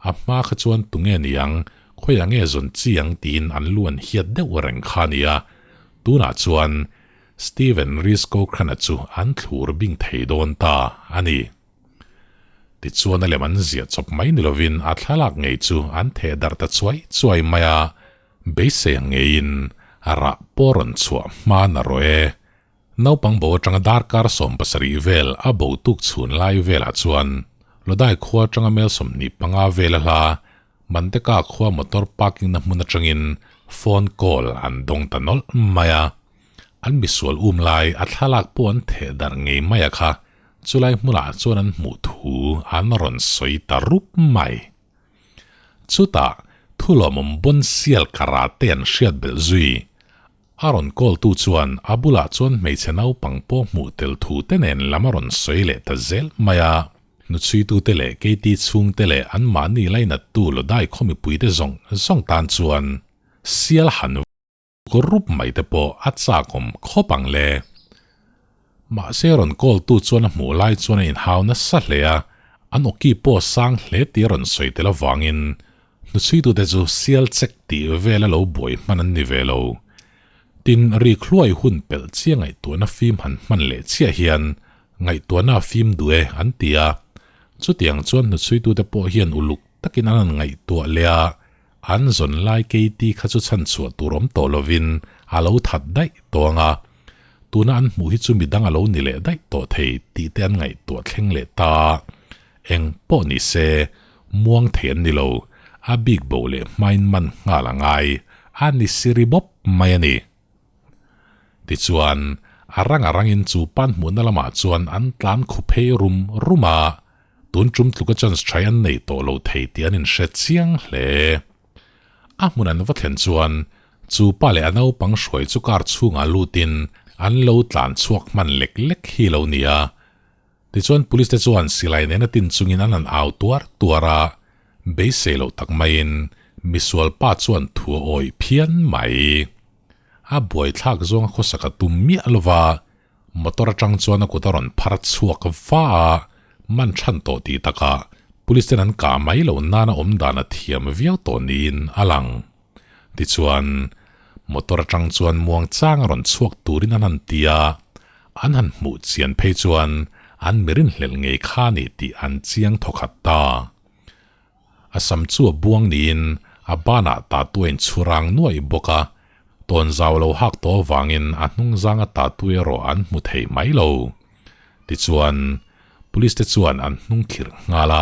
A hma kha chuan tunge niang, khawiah nge zawn chi ang tiin an lu an hiat deuh reng kha a nia. Tunah chuan Steven Risco Khan-a chu an thlur bing thei dawn ta a ni. Tichuan a lem an ziah chawp mai ni lovin a thlalak ngei chu an theh darh ta chuai chuai mai a. Beisei ang ngeiin a rah pawh rawn chhuah hma na rawh e. Naupang bo atanga darkar 70 vel a bo tuk chhun lai velah chuan Lodai khua atanga mel 25 vel a hla Manteka khua motor parking na hmun atangin phone call an dawng ta nawlh mai a. An misual um lai a thlalak pawh an theh darh ngei mai a kha chulai hmunah chuan an hmuh thu an rawn sawi ta rup mai. Chutah thulawmawm bawn sial karate an hriat belh zui. A rawn call tu chuan a bulah chuan hmeichhe naupang pawh hmuh tel thu te nen lam a rawn sawi leh ta zel mai a. Hnuchhuitute leh Katie chhungte leh anmahni lainattu Lodai khaw mipuite zawng zawng tan chuan sial han rup mai te pawh a chakawm khawp ang le. Mahse rawn call tu chuan a hmuh lai chuan a inhau nasa hle a, an awki pawh sang hle tih a rawn sawi tel avangin Hnuchhuitute chu sial chek tih vela lo buai hman an ni ve lo. Tin, rik hluai hun pelh chiah ngaihtuahna fim han hman leh chiah hian ngaihtuahna a fim duh e an ti a. Chutiang chuan hnuchhuitute pawh hian uluk takin an han ngaihtuah leh a, an zawn lai keiti kha chu chhanchhuah tur awm tawh lovin a lo that daih tawh ang a. Tuna an hmuh hi chu midang a lo ni leh daih tawh thei tih te an ngaihtuah thleng leh ta. Eng pawh ni se, muang thei an ni lo, a bik bo leh hmain man nghal a ngai, a ni siri bawp mai a ni. Tichuan, a rang a rangin chu pan hmuhna lamah chuan an tlan khu phei rum rum a, tun tum tluka chance tha an nei tawh lo thei tih an inhre chiang hle. A hmun an va thlen chuan chu pa leh a naupang hruai chu car chhungah lutin an lo tlan chhuak hman lek lek hi lo nia. Tichuan police te chuan silai nena tin chungin an han au tuar tuar a, beisei loh tak maiin misual pa chuan thu a awih phian mai. A buaithlak zawnga khawsak a tum miah lova, motor atang chuan a kut a rawn phar chhuak va a, man than tawh tih takah police ten an kah mai loh nana awm dan a thiam viau tawh niin a lang. Tichuan motor atang chuan muang chang a rawn chhuak turin an han ti a, An han hmuh chian phei chuan an mirinhlelh ngei kha ni tih an chiang thawkhat ta. A sam chu a buang niin a banah tattoo a inchhurang nuaih bawk a, tawn zau lo hak tawh avangin a hnungzanga tattoo erawh an hmu thei mai lo. Tichuan, Police te chuan an hnung khirh nghal a,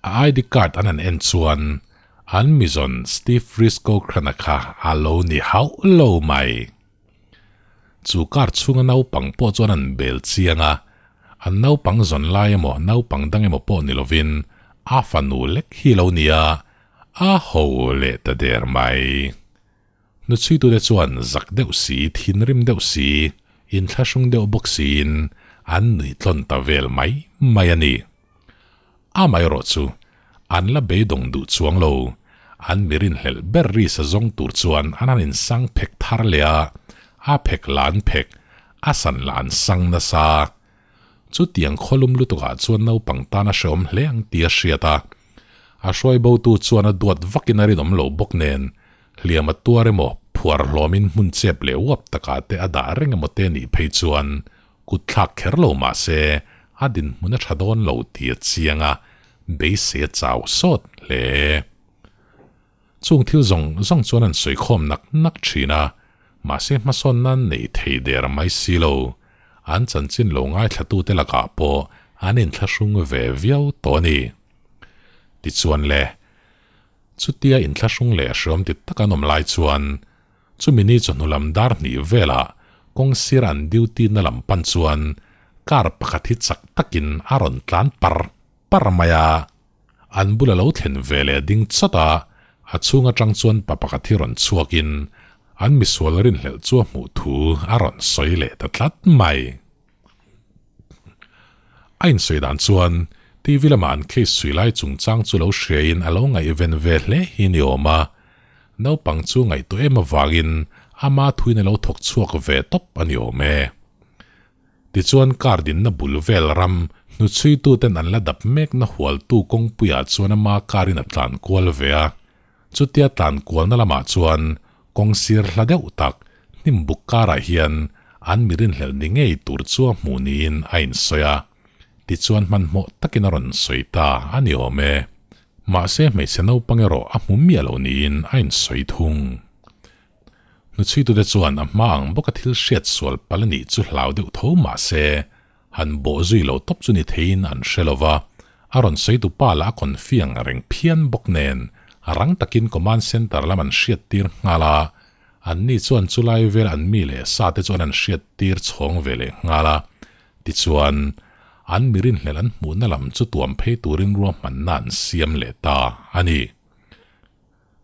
a ID card an han en chuan an mizawn Steve Frisco Crana kha a lo ni hauh lo mai. Chu car chhunga naupang pawh chuan an bel chiang a, an naupang zawn lai emaw naupang dang emaw pawh ni lovin a fanu lek hi lo nia, a ho leh ta der mai. Hnuchhuitute chuan zak deuh si, thinrim deuh si, inthlahrung deuh bawk siin an nuih tlawn ta vel mai mai a ni. Amaherawh chu, an la beidawng duh chuang lo. An mi rinhlelh ber ri sa zawng tur chuan an han insang phek thar leh a, a phek la an phek, a san la an sang nasa. Chutiang khawlum lutukah chuan naupang tan a hrehawm hle ang tih a hriat a. A hruai botu chuan a duat vakin a rinawm lo bawk nen, hliam a tuar emaw, phuar hlawmin hmun chep leh uap takah te a dah reng emaw te nih phei chuan Kut thlak kher lo mah se, a dinhmun a tha dawn lo tih a chiang a, beisei a chau sawt hle. Chung thil zawng zawng chuan an sawi khawm nak nak thin a, mahse hmasawn nan nei thei der mai si lo. An chanchin lo ngaithlatute lakah pawh an inthlahrung ve viau tawh a ni. Tichuan le, chutia inthlahrung leh hreawm ti tak an awm lai chuan, Chumi ni chawhnu lam dar hnih velah kawng sir an duty na lam pan chuan car pakhat hi chak takin a rawn tlan par par mai a. An bula lo thlen ve leh ding chawt a, a chhung atang chuan pa pakhat hi rawn chhuakin an misual rinhlelh chu a hmuh thu a rawn sawi leh ta tlat mai. A insawi dan chuan TV lama an case chhui lai chungchang chu lo hriain a lo ngaihven ve hle hi ni awm a. Naupang chu ngaihtuah em avangin ama thuin a lo thawk chhuak ve tawp a ni awm e. Tichuan car dinna bul vel ram hnuchhuituten an la dap mekna hualtu kawngpuiah chuan ama car in a tlan kual ve a. Chutia tlan kualna lamah chuan kawng sir hla deuh tak hnim buk karah hian an mi rinhlelh ni ngei tur chu a hmuh niin a insawi a. Tichuan hmanhmawh takin a rawn sawi ta a ni awm e. Mahse hmeichhe naupang erawh a hmu miah loh niin a insawi thung. Hnuchhuitute chuan a hma ang bawka thil hriat sual palh a nih chu hlau deuh tho mah se, han bawh zui lo tawp chu ni theiin an hre lo va, a rawn sawi tu pa lah a confi ang reng phian bawk nen rang takin command centre lam an hriat tir nghal a, anni chuan chulai vel an mi leh sa te chuan an hriat tir chhawng ve leh nghal a, tichuan an mi rinhlelh an hmuhna lam chu tuam phei turin ruahmanna an siam leh ta a ni.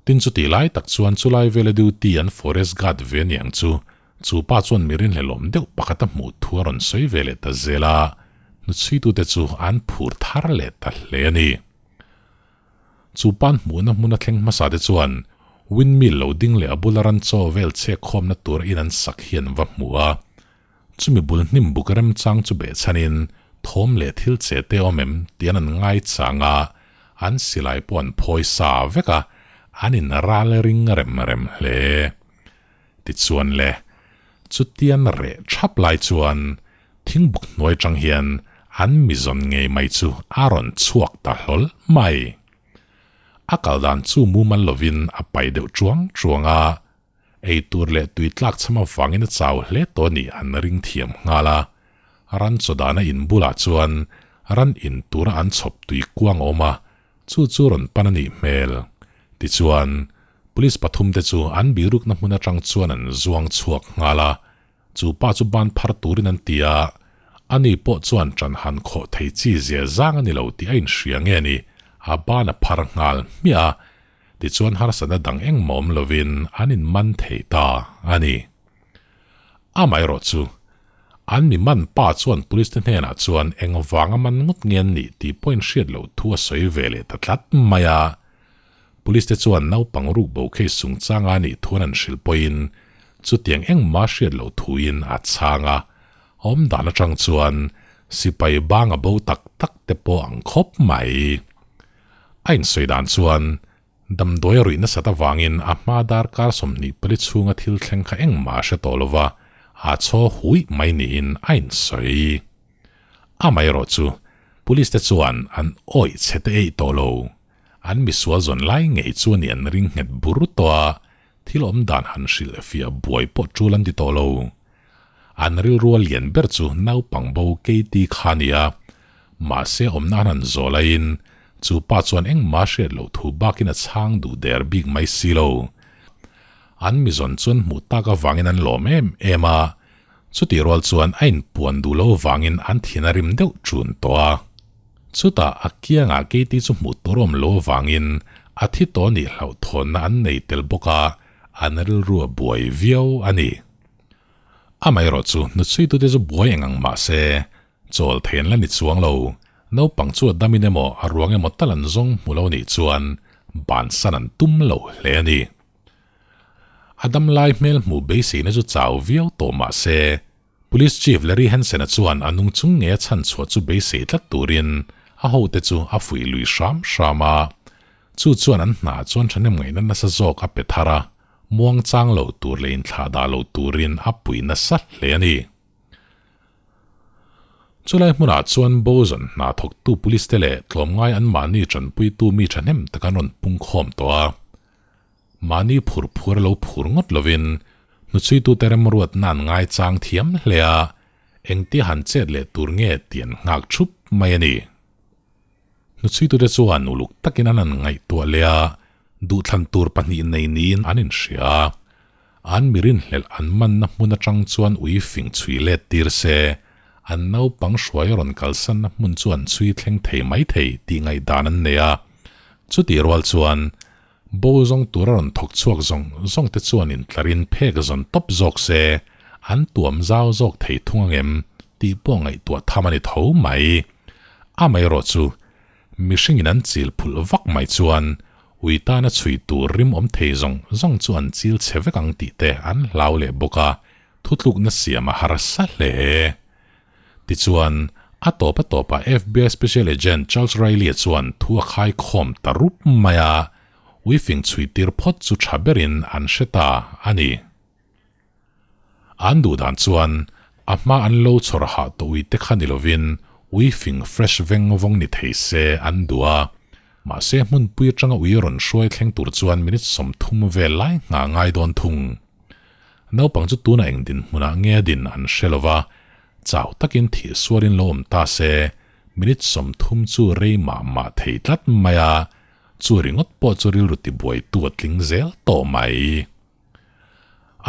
Tin chutih lai tak chuan chulai vela duty an forest guard ve aniang chu, chu pa chuan mi rinhlelawm deuh pakhat a hmuh thu a rawn sawi ve leh ta zel a, hnuchhuitute chu an phur thar leh ta hle a ni. Chu pan hmuhna hmun a thleng hmasa te chuan windmill lo ding leh a bula ran chaw vel chhek khawmna tur in an sak hi an va hmu a, Chumi bul hnim buk remchang chu behchhanin thawm leh thil che te awm em tih an an ngaichang a, an silai pawh an phawi sa vek a, an in ral ring rem rem hle. Tichuan le, chutian reh thap lai chuan thingbuk hnuai tang hian an mizawn ngei mai chu a rawn chhuak ta hlawl mai. A kal dan chu mumal lovin a pai deuh chuang chuang a, Ei tur leh tui tlak cham avangin a chau hle tawh a nih an ring thiam nghal a. Ran chawdahna in bulah chuan ran in tura an chhawp tui kuang a awm a, chu chu rawn pan a nih hmel. Tichuan, police pathum te chu an birukna hmun atang chuan an zuang chhuak nghal a, chu pa chu ban phar turin an ti a, ani pawh chuan ṭan han khawh thei chi zia zang a ni lo tih a inhria nge ni, a ban a phar nghal hmiah a. Tichuan harsatna dang engmah awm lovin an inman thei ta a ni. Amaherawh chu, an mi man pa chuan police te hnenah chuan engvanga man ngawt nge an nih tih pawhin hriat loh thu a sawi ve leh ta tlat mai a. Police te chuan naupang rukbo case chungchanga a nih thu an an hrilh pawhin chutiang engmah hriat loh thuin a chhang a, awmdan atang chuan sipai banga bo tak tak te pawh ang khawp mai. A insawi dan chuan, damdawi a ruih nasat avangin a hma darkar 24 chhunga thil thleng kha engmah a hre tawh lo va, a chaw huih mai niin a insawi. Amaherawh chu, police te chuan an awih chhe te eih tawh lo. An misual zawn lai ngei chu a nih an ring nghet bur tawh a, thil awm dan han hrilh fiah buai pawh tul an ti tawh lo. An rilru a lian ber chu naupang bo Katie kha a ni a, mahse awmna an han zawh laiin chu pa chuan engmah hriat loh thu bakin a chhang duh der bik mai si lo. An mizawn chuan hmuh tak avangin an lawm em em a, chutih rual chuan a inpuan duh lo avangin an thin a rim deuh ṭun tawh a. Chutah a kiangah Katie chu hmuh tur awm lo avangin a thi tawh nih hlauhthawnna an nei tel bawk a, an rilru a buai viau a ni. Amaherawh chu hnuchhuitute chu buai eng ang mah se, chawl thei an la ni chuang lo. Naupang chu a damin emaw a ruang emaw tal an zawng hmu lo nih chuan bansan an tum lo hle a ni. A dam lai hmel hmuh beiseina chu chau viau tawh mah se, Police Chief Larry Hansen-a chuan a nung chung nge a chhan chhuah chu beisei tlat turin a hote chu a fuih lui hram hram a. Chu chuan an hna chuan thahnem ngaihna nasa zawk a pe thar a. Muang chang lo tur leh inthlah dah lo turin a pui nasa hle a ni. Chulai hmunah chuan Bozon hna thawktu police te leh tlawmngai anmahni tanpuitu mi thahnem tak an rawn pungkhawm tawh a. Mahni phur phur a lo phur ngawt lovin hnuchhuitute remruatna an ngaichang thiam hle a, engtia han chet leh tur nge tih an nghak thup mai a ni. Hnuchhuitute chuan uluk takin an han ngaihtuah leh a, duhthlan tur pahnih nei niin an inhria a. An mi rinhlelh an manna hmun atang chuan ui fing chhui let tir se, an naupang hruai rawn kalsanna hmun chu an chhui thleng thei mai thei tih ngaihdan an nei a. Chutih rual chuan, bo zawng tura rawn thawk chhuak zawng zawng te chuan intlarin phek zawn tawp zawk se, an tuam zau zawk thei thung angem tih pawh ngaihtuah tham a ni tho mai. Amaherawh chu, mihringin an chil phulh vak mai chuan ui tana chhui tur rim awm thei zawng zawng chu an chil chhe vek ang tih te an hlau leh bawk a, thutlukna siam a harsa hle. Tichuan, a tawp a tawpah FBI Special Agent Charles Riley-a chuan thu a khaikhawm ta rup mai a, ui fing chhui tir phawt chu tha berin an hre ta a ni. An duh dan chuan a hma an lo chhawr hah tawh ui te kha ni lovin ui fing fresh veng vawng ni thei se an duh a. Mahse hmunpui atanga ui rawn hruai thleng tur chuan minute 30 vel lai nghah ngai dawn thung. Naupang chu tunah eng dinhmunah nge a din an hre lo va, chau takin thih sualin lo awm ta se, minute 30 chu rei mah mah thei tlat mai a, chu ringawt pawh chu rilru tibuaitu a tling zel tawh mai.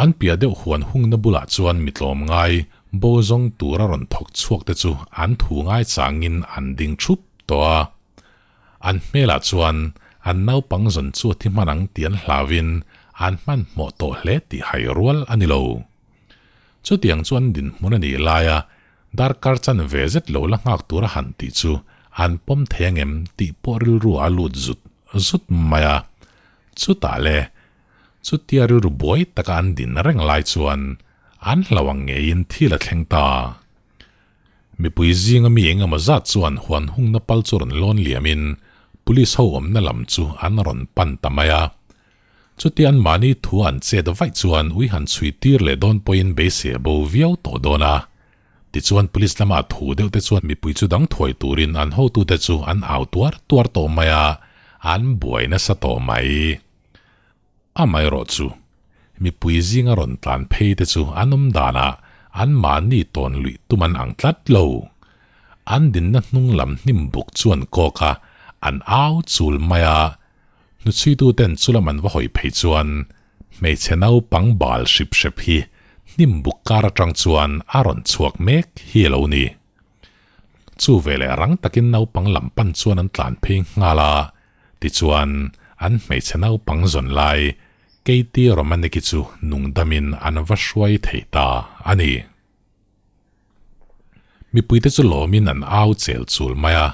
An piah deuh huan hungna bulah chuan mi tlawm ngai bo zawng tura rawn thawk chhuak te chu an thu ngai changin an ding thup tawh a. An hmelah chuan an naupang zawn chu a thi hman ang tih an hlauin an hmanhmawh tawh hle tih hai rual a ni lo. Chutiang chu an dinhmun a nih laia darkar chan ve zet lo la nghak tura han tih chu an pawm thei angem tih pawh rilru a lut zut zut mai a. Chutah le, chutia rilru buai taka an din reng lai chuan an hlau ang ngeiin thil a thleng ta. Mipui zinga mi eng emaw zat chuan huan hungna pal chu rawn lawn liamin police ho awmna lam chu an rawn pan ta mai a. Chutia anmahni thu an chet vaih chuan ui han chhui tir leh dawn pawhin beisei a bo viau tawh dawn a. Tichuan police lama thu deuh te chuan mipui chu dang thuai turin an hotute chu an au tuar tuar tawh mai a, an buai nasa tawh mai. Amaherawh chu, mipui zinga rawn tlan phei te chu an awm danah anmahni tawn luih tum an ang tlat lo. An dinna hnung lam hnim buk chu an kawk a, an au chul mai a. Hnuchhuitu ten chulam an va hawi phei chuan hmeichhe naupang bal hrip hrep hi hnim buk kar atang chuan a rawn chhuak mek hi a lo ni. Chu veleh rang takin naupang lam pan chuan an tlan phei nghal a. Tichuan, an hmeichhe naupang zawn lai Katie Romanek-i chu nungdamin an va hruai thei ta a ni. Mipuite chu lawmin an au chel chul mai a,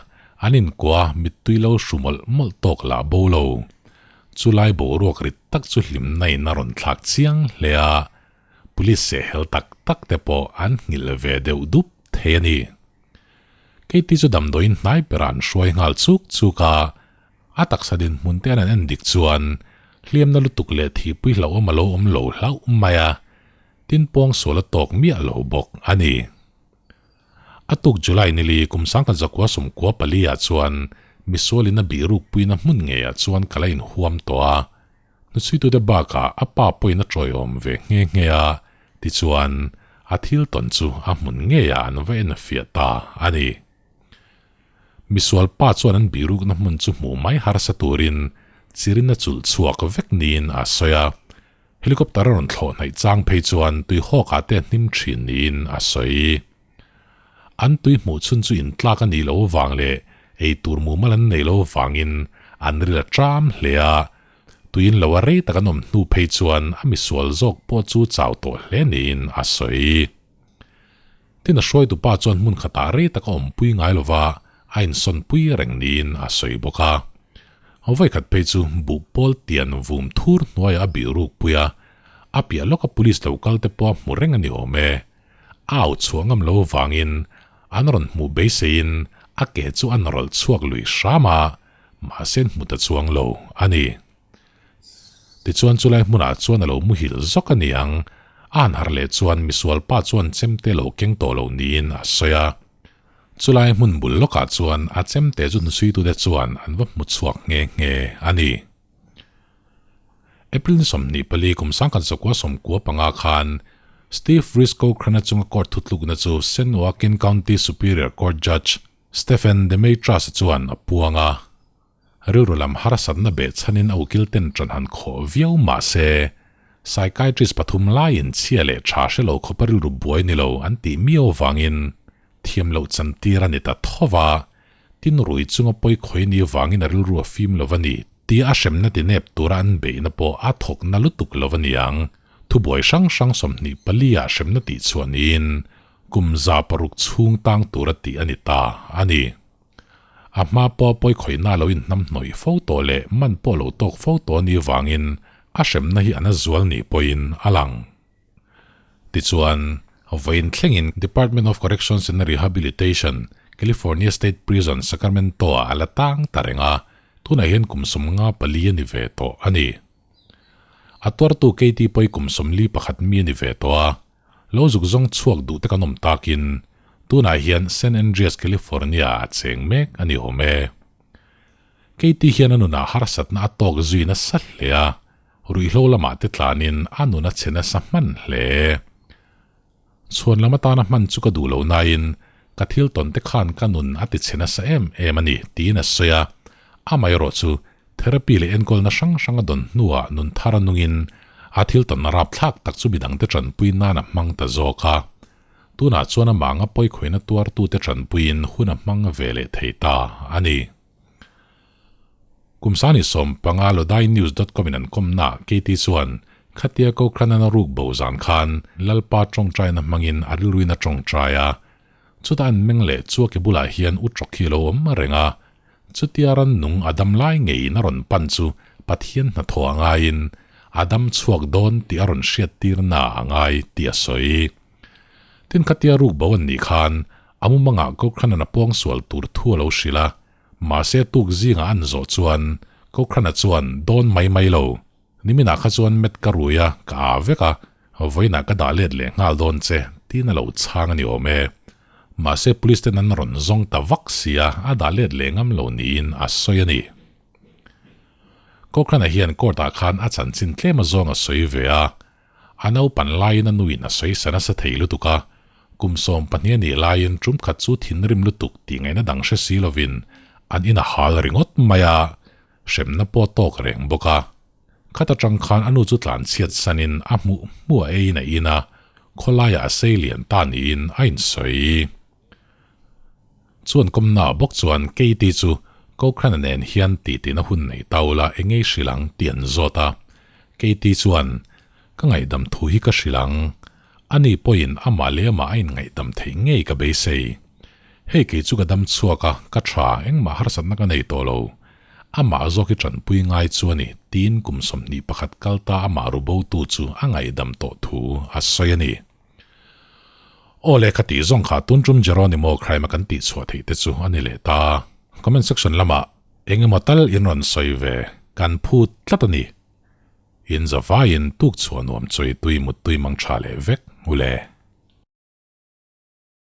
an inkua mittui lo hru mawlh mawlh tawk lah bo lo. Chulai boruak rit tak chu hlimna in a rawn thlak chiang hle a, police sehhel tak tak te pawh an nghilh ve deuh dup thei a ni. Keiti chu damdawiin hnai berah an hruai nghal chuk chuk a, a taksa dinhmun te an an en dik chuan hliamna lutuk leh thihpui hlauhawm a lo awm lo hlauh mai a, tin pawng sual a tawk miah lo bawk a ni. A tuk July nili kum 1994 ah chuan misualin a bihrukpuina hmun ngeiah chuan ka la inhuam tawh a, Hnuchhuitute bakah a pa pawhin a tawiawm ve nghe nghe a, tichuan a thil tawn chu a hmun ngeiah an va en fiah ta a ni. Misual pa chuan an birukna hmun chu hmuh mai harsa turin chirin a chulh chhuak vek niin a sawi a, helicopter a rawn thlawh hnaih chang phei chuan tuihawkah te a hnim thin niin a sawi. An tui hmuh chhun chu intlak a nih loh avang leh ei tur mumal an neih loh avangin an ril a ṭam hle a, tuiin lo a rei tak an awm hnu phei chuan a misual zawk pawh chu chau tawh hle niin a sawi. Tin a hruaitupa chuan hmun khatah rei tak a awmpui ngai lova a insawnpui reng niin a sawi bawk a. Vawikhat phei chu buhpawl tian vum thur hnuaiah a bih rukpui a, a piah lawka police lo kal te pawh a hmu reng a ni awm e. A au chhuah ngam lo avangin an rawn hmuh beiseiin a ke chu a nawralh chhuak lui hram a, mahse an hmu ta chuang lo a ni. Tichuan chulai hmunah chuan a lo muhil zawk a ni ang, a han harh leh chuan misual pa chuan chemte lo keng tawh lo niin a sawi a. Chulai hmun bul lawkah chuan a chemte chu hnusuitute chuan an va hmu chhuak nghe nghe a ni. April ni 24 kum 1995 khan Steve Risco Crana chunga court thutlukna chu San Joaquin County Superior Court Judge Stephen Demetrius chuan a puang a. Rilru lam harsatna behchhanin a ukil ten ṭan han khawh viau mah se, psychiatrist pathum laiin chhia leh ṭha hre lo khawpa rilru buai ni lo an tih miau avangin thiam loh chantir a ni ta tho va, tin rui chunga pawi khawi ni vangin a rilru a fim lo va ni tia a hremna ti nep tura an beihna pawh a thawk na lutuk lo va niang. Thubuai hrang hrang 24 ah hremna tih chhuah niin kum 600 chhung tang tura tih a ni ta a ni. A hma pawh pawi khawihna lo inhnam hnawih fo tawh leh man pawh lo tawk fo tawh a nih vangin a hremna hi a na zual nih pawhin a lang. Tichuan, vawiin thlengin Department of Corrections and Rehabilitation, California State Prison, Sacramento-ah a la tang ta reng a, tunah hian kum 54 a ni ve tawh a ni. A tuartu Katie pawh hi kum 41 mi a ni ve tawh a, lo zuk zawng chhuak duh te kan awm takin tunah hian San Andreas, California-ah a cheng mek a ni awm e. Katie hian a nunah harsatna a tawk zui nasa hle a. Ruihhlo lamah te tlanin a nun a chhe nasa hman hle. Chhuan lam atana hman chu ka duh lo nain ka thil tawn te khan ka nun a ti chhe nasa em em a ni, tiin a sawi a. Amaherawh chu therapy leh enkawlna hrang hrang a dawn hnuah nun thar a nungin a thil tawnna rapthlak tak chu midangte tanpui nan a hmang ta zawk a. Tunah chuan amah anga pawikhawihna tuartute tanpuiin hun a hmang ve leh thei ta a ni. Kum sani 15 Lodainews dot com in an kawmna Katie chuan khatia Kokranan a ruk bo zan khan Lalpa tawngtaina hmangin a rilruin a tawngtai a. Chutah an meng leh chu a ke bulah hian u tawk hi a lo awm reng a. Chutia rannung a dam lai ngeiin a rawn pan chu Pathian hnathawh a ngaiin a dam chhuak dawn tih a rawn hriattirna a ngai tih a sawi. Tin khatia ruk bo an nih khan a mumangah Kokranan a pawngsual tur thu a lo hrilh a. Mahse tuk zingah an zawh chuan Kokrana chuan dawn mai mai lo. Niminah kha chuan met ka rui a, ka aa vek a, vawiinah ka dah let leh nghal dawn che, tiin a lo chhang a ni awm e. Mahse police ten an rawn zawng ta vak sia, a dah let leh ngam lo niin a sawi a ni. Kokrana hian court ah khan a chanchin tlem a zawng a sawi ve a, A naupan laiin a nuin a sawi sa nasa thei lutuk a, kum 12 a nih laiin tum khat chu thinrim lutuk tih ngaihna dang hre si lovin an in a hal ringawt mai a, hremna pawh tawk reng bawk a. Khat atang khan a nu chu tlan chhiat sanin a hmuh hmuh a eiin a in a, khawlaiah a sei lian ta niin a insawi. Chuan kawmna bawk chuan Katie chu Kokrana nen hian tihtina hun nei ta ula engei hrilh ang tih an zawt a. Katie chuan, Ka ngaihdam thu hi ka hrilh ang. Ani pawhin amah leh amah a inngaihdam theih ngei ka beisei. Hei kei chu ka dam chhuak a, ka tha, engmah harsatna ka nei tawh lo. Amah zawk hi tanpui ngai chu a ni, tiin kum 21 kal ta amah rubotu chu a ngaihdam tawh thu a sawi a ni. Aw le kha tih zawng kha tun tum Jeronimo crime a kan tih chhuah theih te chu a ni leh ta. Comment section lamah eng emaw tal in rawn sawi ve kan phut tlat a ni. In zavaiin tuk chhuah nuam chawi tui mut tui mang tha leh vek ule.